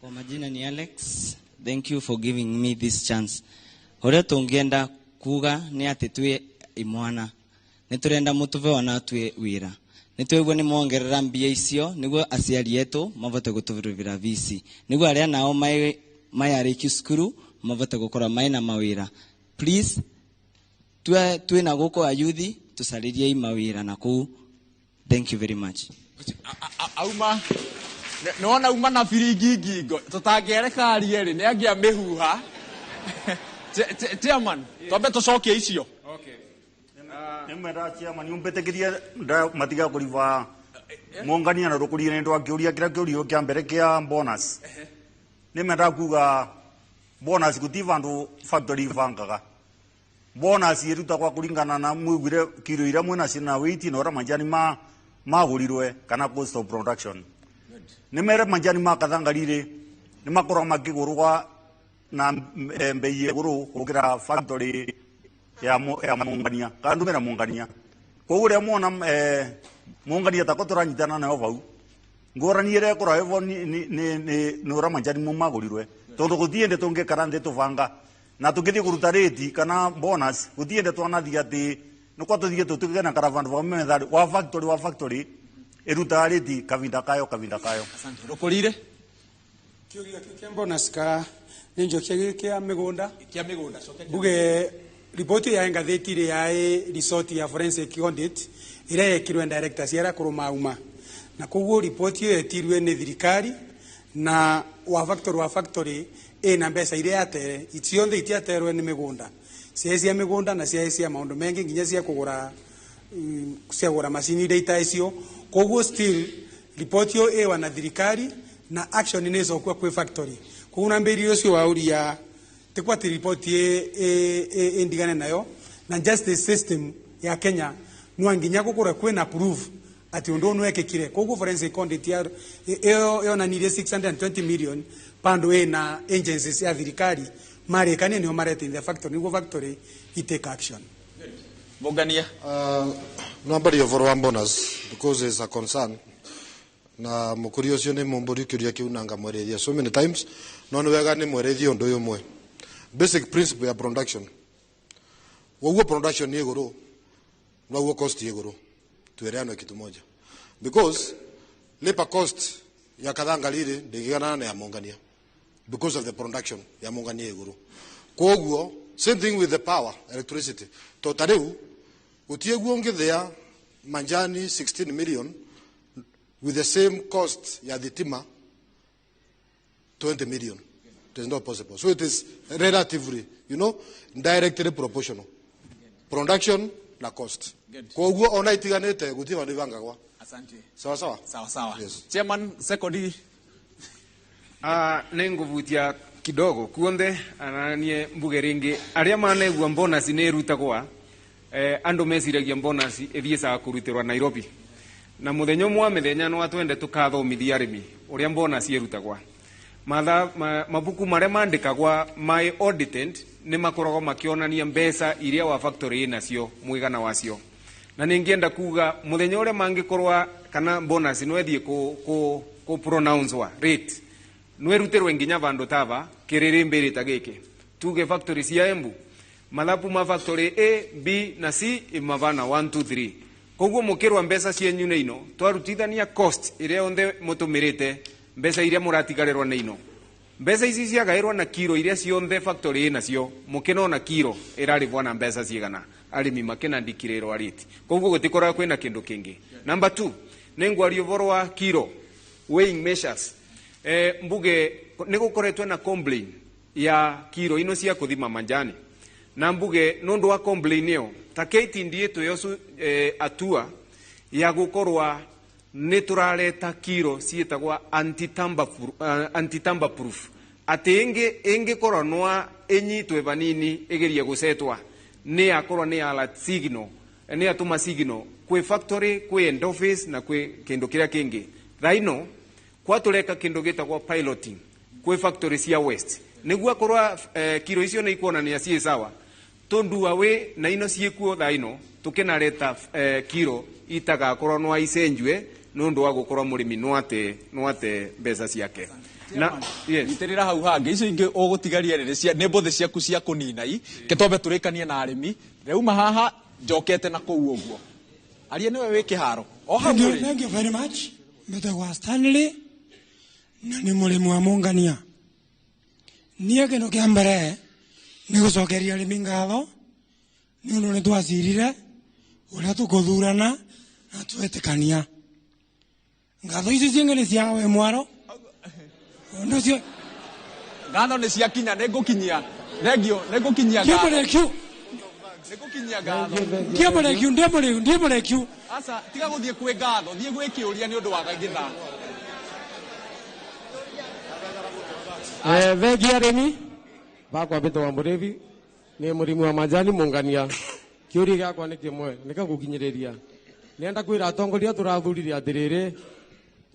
Kwa majina ni Alex. Thank you for giving me this chance. Uria tungienda kuga ni ati twi imwana ni turenda mutuve ona twi wira ni twigwe ni mongerera mbia icio niguo aciari etu mavote guturuvira visi niguo aria nao mayariki cukuru mavote gukora mai na mawira. Please twe na guko ayuthi tucaririe mawira na kuu. Thank you very much. Auma nona uma na biringi ngingo tutangiereka arie ri ni angia mihuha. Chairman, twambe tucokie icio. Okay. Nimwenda chairman umbetikirie matiga kuriva Mungania na Rukurire ni ndwakiuria kira kiurio kia mbere kia bonus. Nimenda kuga bonus guti vandu factory vangaga. Bonus irutagwa kuringana na mwigwire kiro iria mwina cina weight na uria majani ma magurirwe kana cost of production. Nimere majani ma Kathangarire ni makoragwo makigurwa na mbei iguru gukira factory ya Mungania kana ndumira Mungania. Koguo ria mwona Mungania tako turanyitana nayo vau ngurani iria ikoragwo ivo ni uria majani mau magurirwe tondu guthie ndi tungikara nthi tubanga na tungithie kuruta rate kana bonus guthie ndi twanathie ati nikwa tuthie tutuike na kara vandu vamwe methari wa factory irutaga rate kavinda kayo kavinda kayo. Asante. Rukurire kiuria kia bonus ka ni njokia kia migunda coke mbuge ripoti ya ngathĩti ĩrĩa ya resort ya forensic audit ĩrĩa yekirwe directors ya kũrũma uma na koguo ripoti ĩyo yetirwe nĩ thirikari na wa factory ĩna mbeca iria yatere cionthe itiaterwe nĩ mĩgũnda ciaĩ cia mĩgũnda na ciaĩ cia maũndũ mengĩ nginya cia kũgũra macini iria ita icio. Koguo still ripoti ĩyo ĩwa na thirikari na action nĩ ĩcokua kwĩ factory. Koguo nambĩrĩria ũcio wa ũria tikwa ati ripoti indigane nayo na justice system ya Kenya no nginya gukura kwina proof ati undu nwekekire. Koguo forensic audit ya yonanirie 620 million pandu ina agencies ya thirikari marekani nio marete in the factory niguo factory itake action. Mungania nambari of one bonus because it's a concern na mukuri ucio ni mumburi kiuria kiu na ngamwereria so many times no ni wega ni mwerethie undu uyu mwe. Basic principle ya production. Woguo production ni iguru noguo cost iguru, tueleane kitu moja, because labor cost ya kathanga riri ndingiganana na ya mungania because of the production ya mungania iguru. Koguo same thing with the power, electricity. To tariu gutieguo ngithia manjani 16 million with the same cost ya thitima 20 million. It is not possible. So it is relatively, you know, directly proportional. Production na cost. Koguo ona itiganite gutie vandu ivangagwa. Asante. Sawa sawa. Sawa sawa. Yes. Chairman sekondi. Nenguvutia kidogo kuonthe ananie mbuge ringi aria manegua bonus ni irutagwa andu meciragia bonus ithiecaga kurutirwa Nairobi na muthenya umwe wa mithenya no atwende tukathomithia arimi uria bonus irutagwa. Mabuku maria mandikagwa my audited ni makoragwo makionania mbeca iria wa factory nacio muigana wacio, na ningienda kuga muthenya uria mangikorwa kana bonus no ethie ku pronounce wa rate nwerutirwe nginya vandu tava kiriri mbiri ta giki tuge factory cia Embu mathabu ma factory A, B na C imavana 1 2 3. Koguo mukirwa mbeca cienyu ne ino twarutithania cost iria onthe mutumirite mbeca iria muratigarirwa ne ino mbeca ici ciagairwa na kiro iria cionthe factory nacio mukinona kiro irarivwa na mbeca cigana arimi makinandikirĩrwo rate. Koguo gutikoragwo kwina kindu kingi. Number 2 ningwaria ũhoro wa kiro weighing measures. Mbuge nigukoretwo na complain ya kiro ino cia kuthima manjani na mbuge nundu wa complain iyo ta KTDA twiyocu atua ya gukorwa ni turareta kiro ciitagwa anti-tamper proof ati ingikorwo nwa inyitwe vanini igerie gucetwa ni akorwo ni alert signal ni atuma signal kwi factory kwi end office na kwi kindu kiria kingi. Thaino kwatureka kindu gitagwo piloting kwi factory cia West niguo akorwa kiro icio ni ikuonania ciĩ sawa tondu awe na ino ciĩkuo thaino tukinareta kiro itagakorwo no icenjwe nundu wa gukorwo murimi no ate mbeca ciake. Na yes itirira hau hangi icio ingi ugutigaria riri cia ni mbuthe ciaku cia kunina i ketombe turikanie na arimi reuma haha njokete na kuu uguo aria niwe wi kiharo o hau. Thank you very much. Mbetagwa Stanley na ni murimi wa mungania. Niĩ kĩndũ kĩa mbere nĩ gũcokeria arĩmi ngatho nĩ ũndũ nĩ twacirire ũrĩa tũkũthurana na twetĩkania. Ngatho icio cingĩ nĩ cia we mwaro. Ũndũ ũcio ngatho nĩ ciakinya nĩ ngũkinyia thengio nĩ ngũkinyia ngatho nĩ ngũkinyia ngatho ndiĩ mũrĩkiu. Aca tiga gũthiĩ kwĩ ngatho thiĩ gwĩ kĩũria nĩ ũndũ wa gĩthaa. Thengi arĩmi bakwa mbĩtagwo Mũrĩthi nĩ mũrĩmi wa manjani mungania. Kĩũria gĩakwa nĩ kĩmwe nĩkagũkinyĩrĩria nĩenda kwĩra atongoria tũrathurire atĩrĩrĩ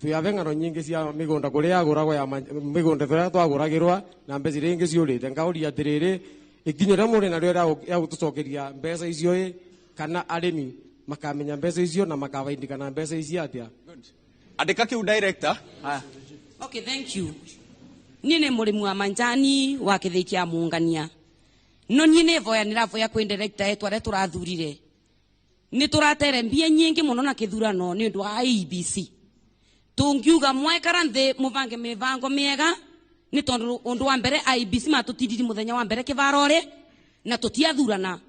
twĩathe ng'ano nyingĩ cia mĩgũnda kũrĩa yagũragwo ya mĩgũnda tũrĩa twagũragĩrwa na mbeca iria ingĩ ciũrĩte. Ngaũria atĩrĩrĩ ikinya rĩrĩa mũrĩ narĩo rĩa gũtũcokeria mbeca icio ĩ kana arĩmi makamenya mbeca icio na makabaindikana mbeca icio atĩa? Andĩka kĩu director. Haya. Okay, thank you. Niĩ nĩ mũrĩmi wa manjani wa kĩthĩi kĩa mungania no niĩ nĩ voya nĩravoya kwĩ director yetu arĩa tũrathurire nĩ tũratere mbia nyingĩ mũno na kĩthurano nĩ ũndũ wa IEBC. Tũngiuga mwekara nthĩ mũbange mĩbango mĩega nĩ tondũ ũndũ wa mbere IEBC matũtindiri mũthenya wa mbere kĩvaro-rĩ na tũtiathurana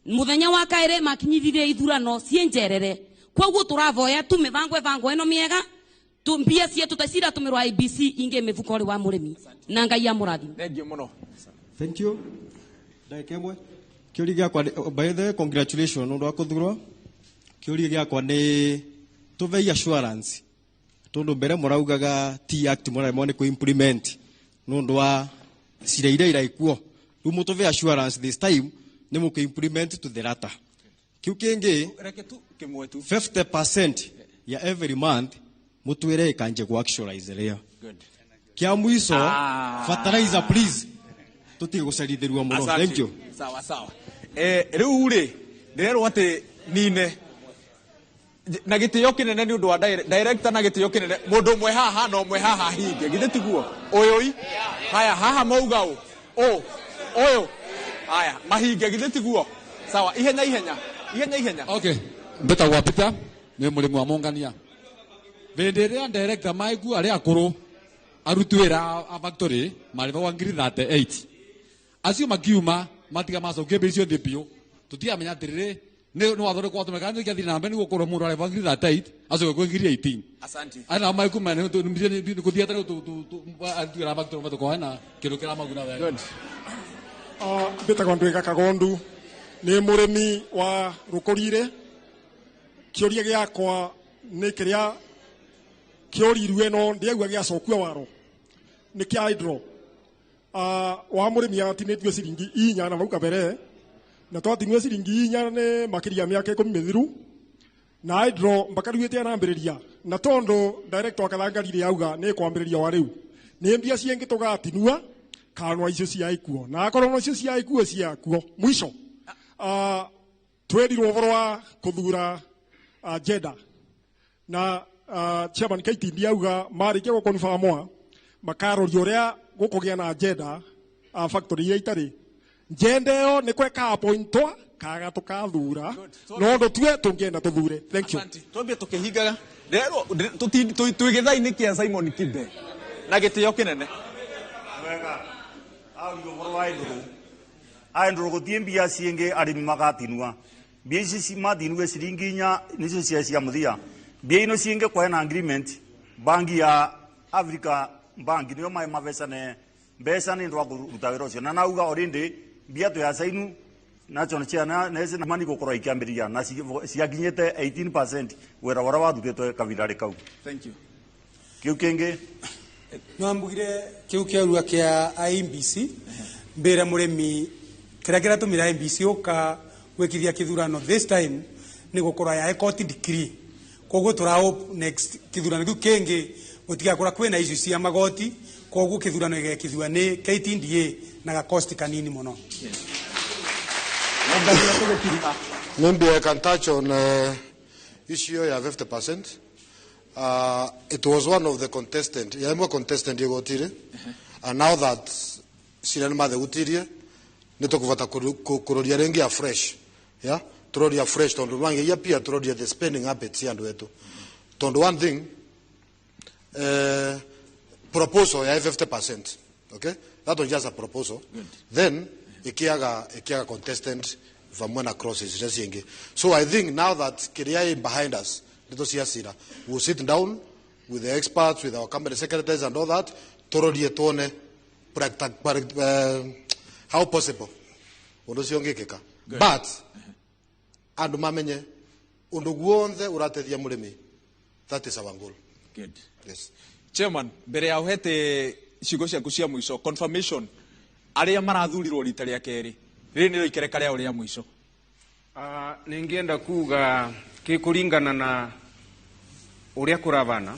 mũthenya wa kaĩrĩ makinyithirie ithurano ciĩ njerere. Koguo tũravoya tu mĩbango ĩbango ĩno mĩega mbia cietu ta ciratũmĩrwo IEBC ingĩ mĩbuko-rĩ wa mũrĩmi na Ngai amũrathime. Thank you mũno. Thank you. Ndagĩka ĩmwe. Kĩũria gĩakwa by the way congratulations nĩ ũndũ wa kũthurwo. Kĩũria gĩakwa nĩ tũvei assurance tondũ mbere mũraugaga Tea Act mũraremwo nĩ kũ-implement nĩ ũndũ wa cira iria iraikuo. Rĩu mũtũve assurance this time nĩ mũkũ-implement to the latter. Kĩu kĩngĩ reke tu kĩmwe tu 50% ya every month mutwire ikanje ku actualize leo. Good. Kia mwiso fertilizer please tutige gucerithirwo muno. Thank you. Sawa sawa. Riu ri ndirerwo ati nine na gitio kinene ni undu wa director na gitio kinene mundu umwe haha na umwe haha hinge githe tiguo uyui haya haha mauga u uyu haya mahinge githe tiguo. Sawa, ihenya ihenya. Ihenya ihenya. Okay. Mbetagwa Peter, ni murimi wa Mungania. Vindi ria director maiku aria akuru aruti wira a factory marĩhagwo ngiri 38. Acio makiuma matiga macokie mbia icio thĩ biũ. Tũtiramenya atĩrĩrĩ nĩ watho ũrĩkũ watũmĩka nĩ kĩathiĩ na mbere nĩguo kũrwo mũndũ arĩhagwo ngiri 38 acoke kwĩ ngiri 18. Asante. Aya nao maiku mene nĩ kũthiĩte rĩu aruti wĩra a factory matũkorwo hena kĩndũ kĩramaguna wega. Mbĩtagwo Ndwĩga Kagondu, nĩ mũrĩmi wa Rũkũrire. Kĩũria gĩakwa nĩ kĩrĩa kĩũrirwe no ndĩaigua gĩacokio waro nĩ kĩa hydro. Wa mũrĩmi atinĩtio ciringi 4 na mau kabere, na twatinio ciringi 4 nĩ makĩria mĩaka 10 mĩthiru, na hydro mpaka rĩu ĩtiarambĩrĩria, na tondũ director wa Kathangarire auga nĩ kwambĩrĩria wa rĩu nĩ mbia ciengĩ tũgatinua kana icio cia ikuo, na akorwo no icio cia ikuo ciakuo mwisho. Twerirwo ũhoro wa kũthura agenda na chairman KTD auga marĩkia gũkonfirmwa makaroria ũrĩa gũkũgĩa na agenda factory iria itarĩ njenda ĩyo nĩ kweka appointwa kaga tũkathura no ndũ tue tũngĩenda tũthure. Thank you. Twambie tũkĩhingaga rero twĩ gĩthaa-inĩ kĩa Simon Kibe na gĩtĩo kĩnene. Wega aurio ũhoro wa ndũrũ aya ndũrũ gũthiĩ mbia ciĩngĩ arĩmi magatinua mbia ici matinue ciringi 4 nicio cia cia mũthia. Mbia ino ciĩngĩ kwena agreement bangi ya Africa Bank niyo mai mavesane mbeca nĩ ndwa kũruta wĩra ũcio, na nauga already mbia twĩ acainu nacho cia na nece na mani gũkorwo ikĩambĩrĩria na ciakinyĩte 18% wĩra ũrĩa warutĩtwo kavinda kau. Thank you. Kĩu kĩngĩ no ambugire kĩu kĩarua kĩa IEBC mbĩre mũrĩmi kĩrĩa kĩratũmĩra IEBC ũka gwĩkithia kĩthurano this time nĩ gũkorwo ya court decree, koguo tũra hope next kĩthurano kĩu kĩngĩ gũtigakora kwĩna issue cia magoti, koguo kĩthurano gĩgekithua nĩ KTDA na ga cost kanini mũno. Maybe I can touch on issue ya 50%. It was one of the contestant, ya imwe contestant igotire, and now that cira nĩ mathegutirie nĩ tũkũbata kũroria rĩngĩ afresh, yeah, tũroria afresh tondũ rwangeria pia tũroria the spending habits cia andũ etu, tondũ one thing proposal ya 50%, okay, that was just a proposal. Good. Then ikiaga contestant vamwe na crosses iria ciĩngĩ. So I think now that kiria is behind us, nĩtũ cia cira, we'll sit down with the experts, with our company secretaries and all that, tũrorie tuone how possible ũndũ ũcio ũngĩkĩka. But andũ mamenye ũndũ guothe ũrateithia mũrĩmi, that is our goal. Good. Yes. Chairman, mbere ya ũhete ciugo ciaku cia mũico, confirmation arĩa marathurirwo rita rĩa kerĩ rĩrĩ nĩrĩo ikereka rĩao rĩa mũico. Ningĩenda kuga kĩkũringana na ũrĩa kũravana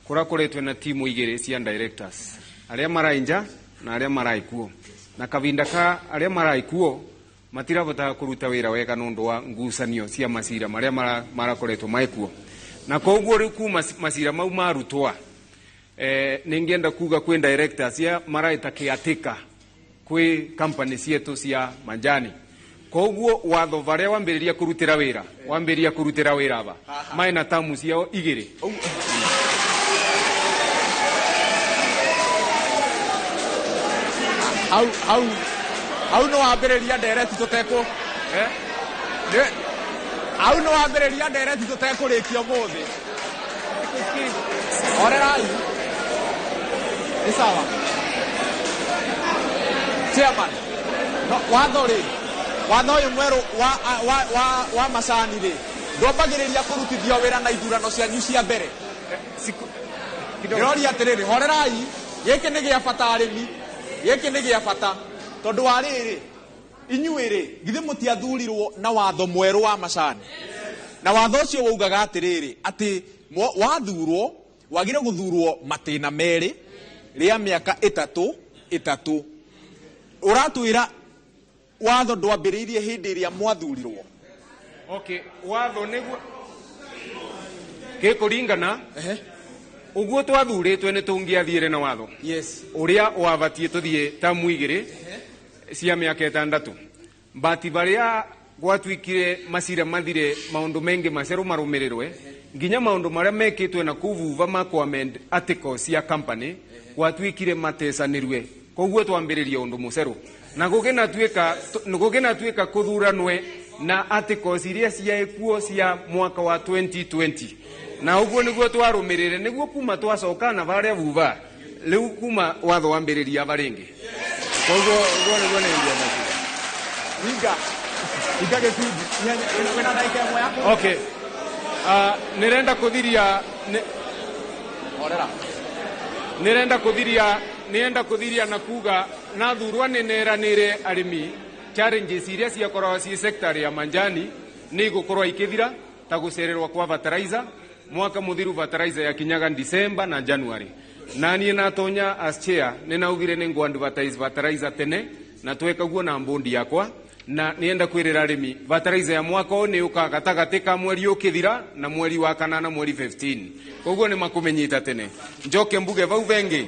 kũrakoretwo na timu igĩrĩ cia directors arĩa marainja na arĩa maraikuo, na kavinda ka arĩa maraikuo matirabotaga kũruta wĩra wega nũndũ wa ngucanio cia macira marĩa marakoretwo maikuo, na koguo rĩu kuma macira mau marutwa ningĩenda kuga kwĩ directors ya maraita kĩatĩka kwĩ company cietu cia manjani, koguo watho varia wambĩrĩria kũrutĩra wĩra wambĩrĩria kũrutĩra wĩra aba maina tamu ciao igĩrĩ. Au no wambĩrĩria ndereti tũtekũ au no wambĩrĩria ndereti tũtekũrĩkia ũmũthĩ. Orerai nĩ sawa. Chairman, no watho rĩ, watho ũyũ mwerũ wa macani rĩ ndwambagĩrĩria kũrutithio wĩra na ithurano cianyu cia mbere. Ndĩroria atĩrĩrĩ, horerai, gĩkĩ nĩ gĩa bata arĩmi, gĩkĩ nĩ gĩa bata tondũ wa rĩrĩ inyuĩ rĩ githĩ mũtiathurirwo na watho mwerũ wa macani, na watho ũcio waugaga atĩrĩrĩ atĩ wathurwo wagire gũthurwo matĩna merĩ rĩa mĩaka 3 3. Ũratwĩra watho ndwambĩrĩirie hĩndĩ ĩrĩa mwathurirwo. Okay, watho nĩguo gĩkũringana ũguo twathurĩtwe nĩ tũngĩathiĩre na watho. Yes. Ũrĩa wabatiĩ tũthiĩ tamu 2 cia mĩaka 6 but baria Gwatuikire macira mathire, maundu mengi maceru marumirirwe, nginya maundu maria mekitwe na kuu vuva ma ku amend articles cia company gwatuikire matecanirwe. Koguo twambiririe undu muceru na guginatuika kuthuranwe na articles iria ciaikuo cia mwaka wa 2020, na uguo niguo twarumirire, niguo kuma twacoka na varia vuva riu kuma watho wambiriria varingi. Koguo uguo niguo ningienda kuga. Inga inga gikundi wina ndagika ĩmwe ya. Okay, nirenda kuthiria horera. Nirenda kuthiria, nirenda kuthiria na kuga na thurwa ni neranire arimi challenges iria ciakoragwo ci sector ya manjani ni igukorwo ikithira, ta gucererwo kwa fertilizer. Mwaka muthiru fertilizer yakinyaga December na January, na niĩ natonya as chair nĩ naugire nĩ ngũ advertise fertilizer tene na tweka guo na mbondi yakwa, na nienda kwirira arimi fertilizer ya mwaka ũyũ nĩ yũkaga gatagatĩ ka mweri ũkĩthira na mweri wa kanana, mweri 15. Koguo nĩ makũmenyita tene. Njoke mbuge vau vengi.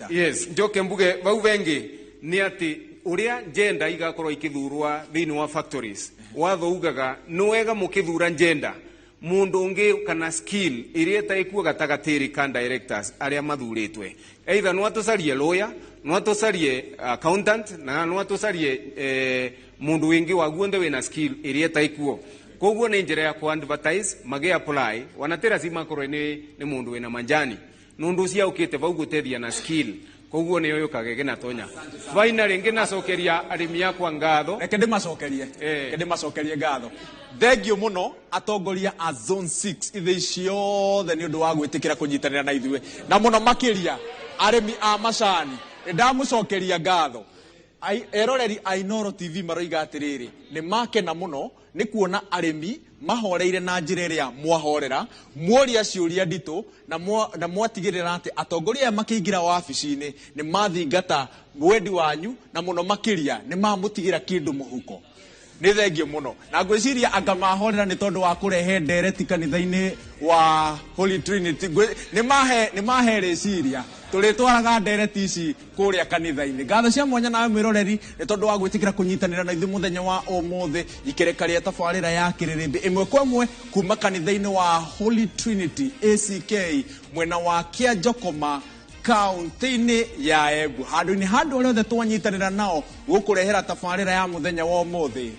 Yes, njoke mbuge vau vengi nĩ atĩ ũrĩa njenda igakorwo ikĩthurwa thĩinĩ wa factories, watho ugaga nĩ wega mũkĩthura njenda mundu ungi kana skill iria ĩtaikuo gatagatĩ ka directors aria mathuritwe, either no atucarie lawyer, no atucarie accountant, na no atucarie mundu wingi wa guonthe wina skill iria ĩtaikuo. Koguo nĩ njĩra ya ku advertise mage apply wanatera si makorwo nĩ mundu wina manjani nundu cia ukite vau gutethia na skill. Koguo nĩyo yũkaga ĩgĩnatonya. Finally ngĩnacokeria arĩmi akwa ngatho. Reke ndĩmacokerie, reke ndĩmacokerie ngatho. Thengio mũno atongoria a zone 6 ithe ciothe nĩ ũndũ wa gwĩtĩkĩra kũnyitanĩra na ithuĩ, na mũno makĩria arĩmi a macani. Nĩ ndamũcokeria ngatho. Eroreri a Inooro TV maroiga atĩrĩrĩ, nĩ makena mũno nĩ kuona arĩmi mahoreire na njĩra ĩrĩa mwahorera, mworia ciũria nditũ na mwatigĩrĩra atĩ atongoria aya makĩingĩra wabici-inĩ nĩ mathingata wendi wanyu, na mũno makĩria nĩ mamũtigĩra kĩndũ mũhuko. Nĩ thengio mũno, na ngwĩciria anga mahorera nĩ tondũ wa kũrehe ndereti kanitha-inĩ wa Holy Trinity. Nĩ mahe rĩciria tũrĩtwaraga ndereti ici kũrĩa kanitha-inĩ. Ngatho cia mwanya nawe mwĩroreri nĩ tondũ wa gwĩtĩkĩra kũnyitanĩra na ithuĩ mũthenya wa ũmũthĩ ikereka rĩa tabarĩra ya kĩrĩrĩmbĩ ĩmwe kwa ĩmwe kuma kanitha-inĩ wa Holy Trinity ACK mwena wa Kĩanjokoma kaunti-inĩ ya Embu, handũ-inĩ handũ arĩa othe twanyitanĩra nao gũkũrehera tabarĩra ya mũthenya wa ũmũthĩ.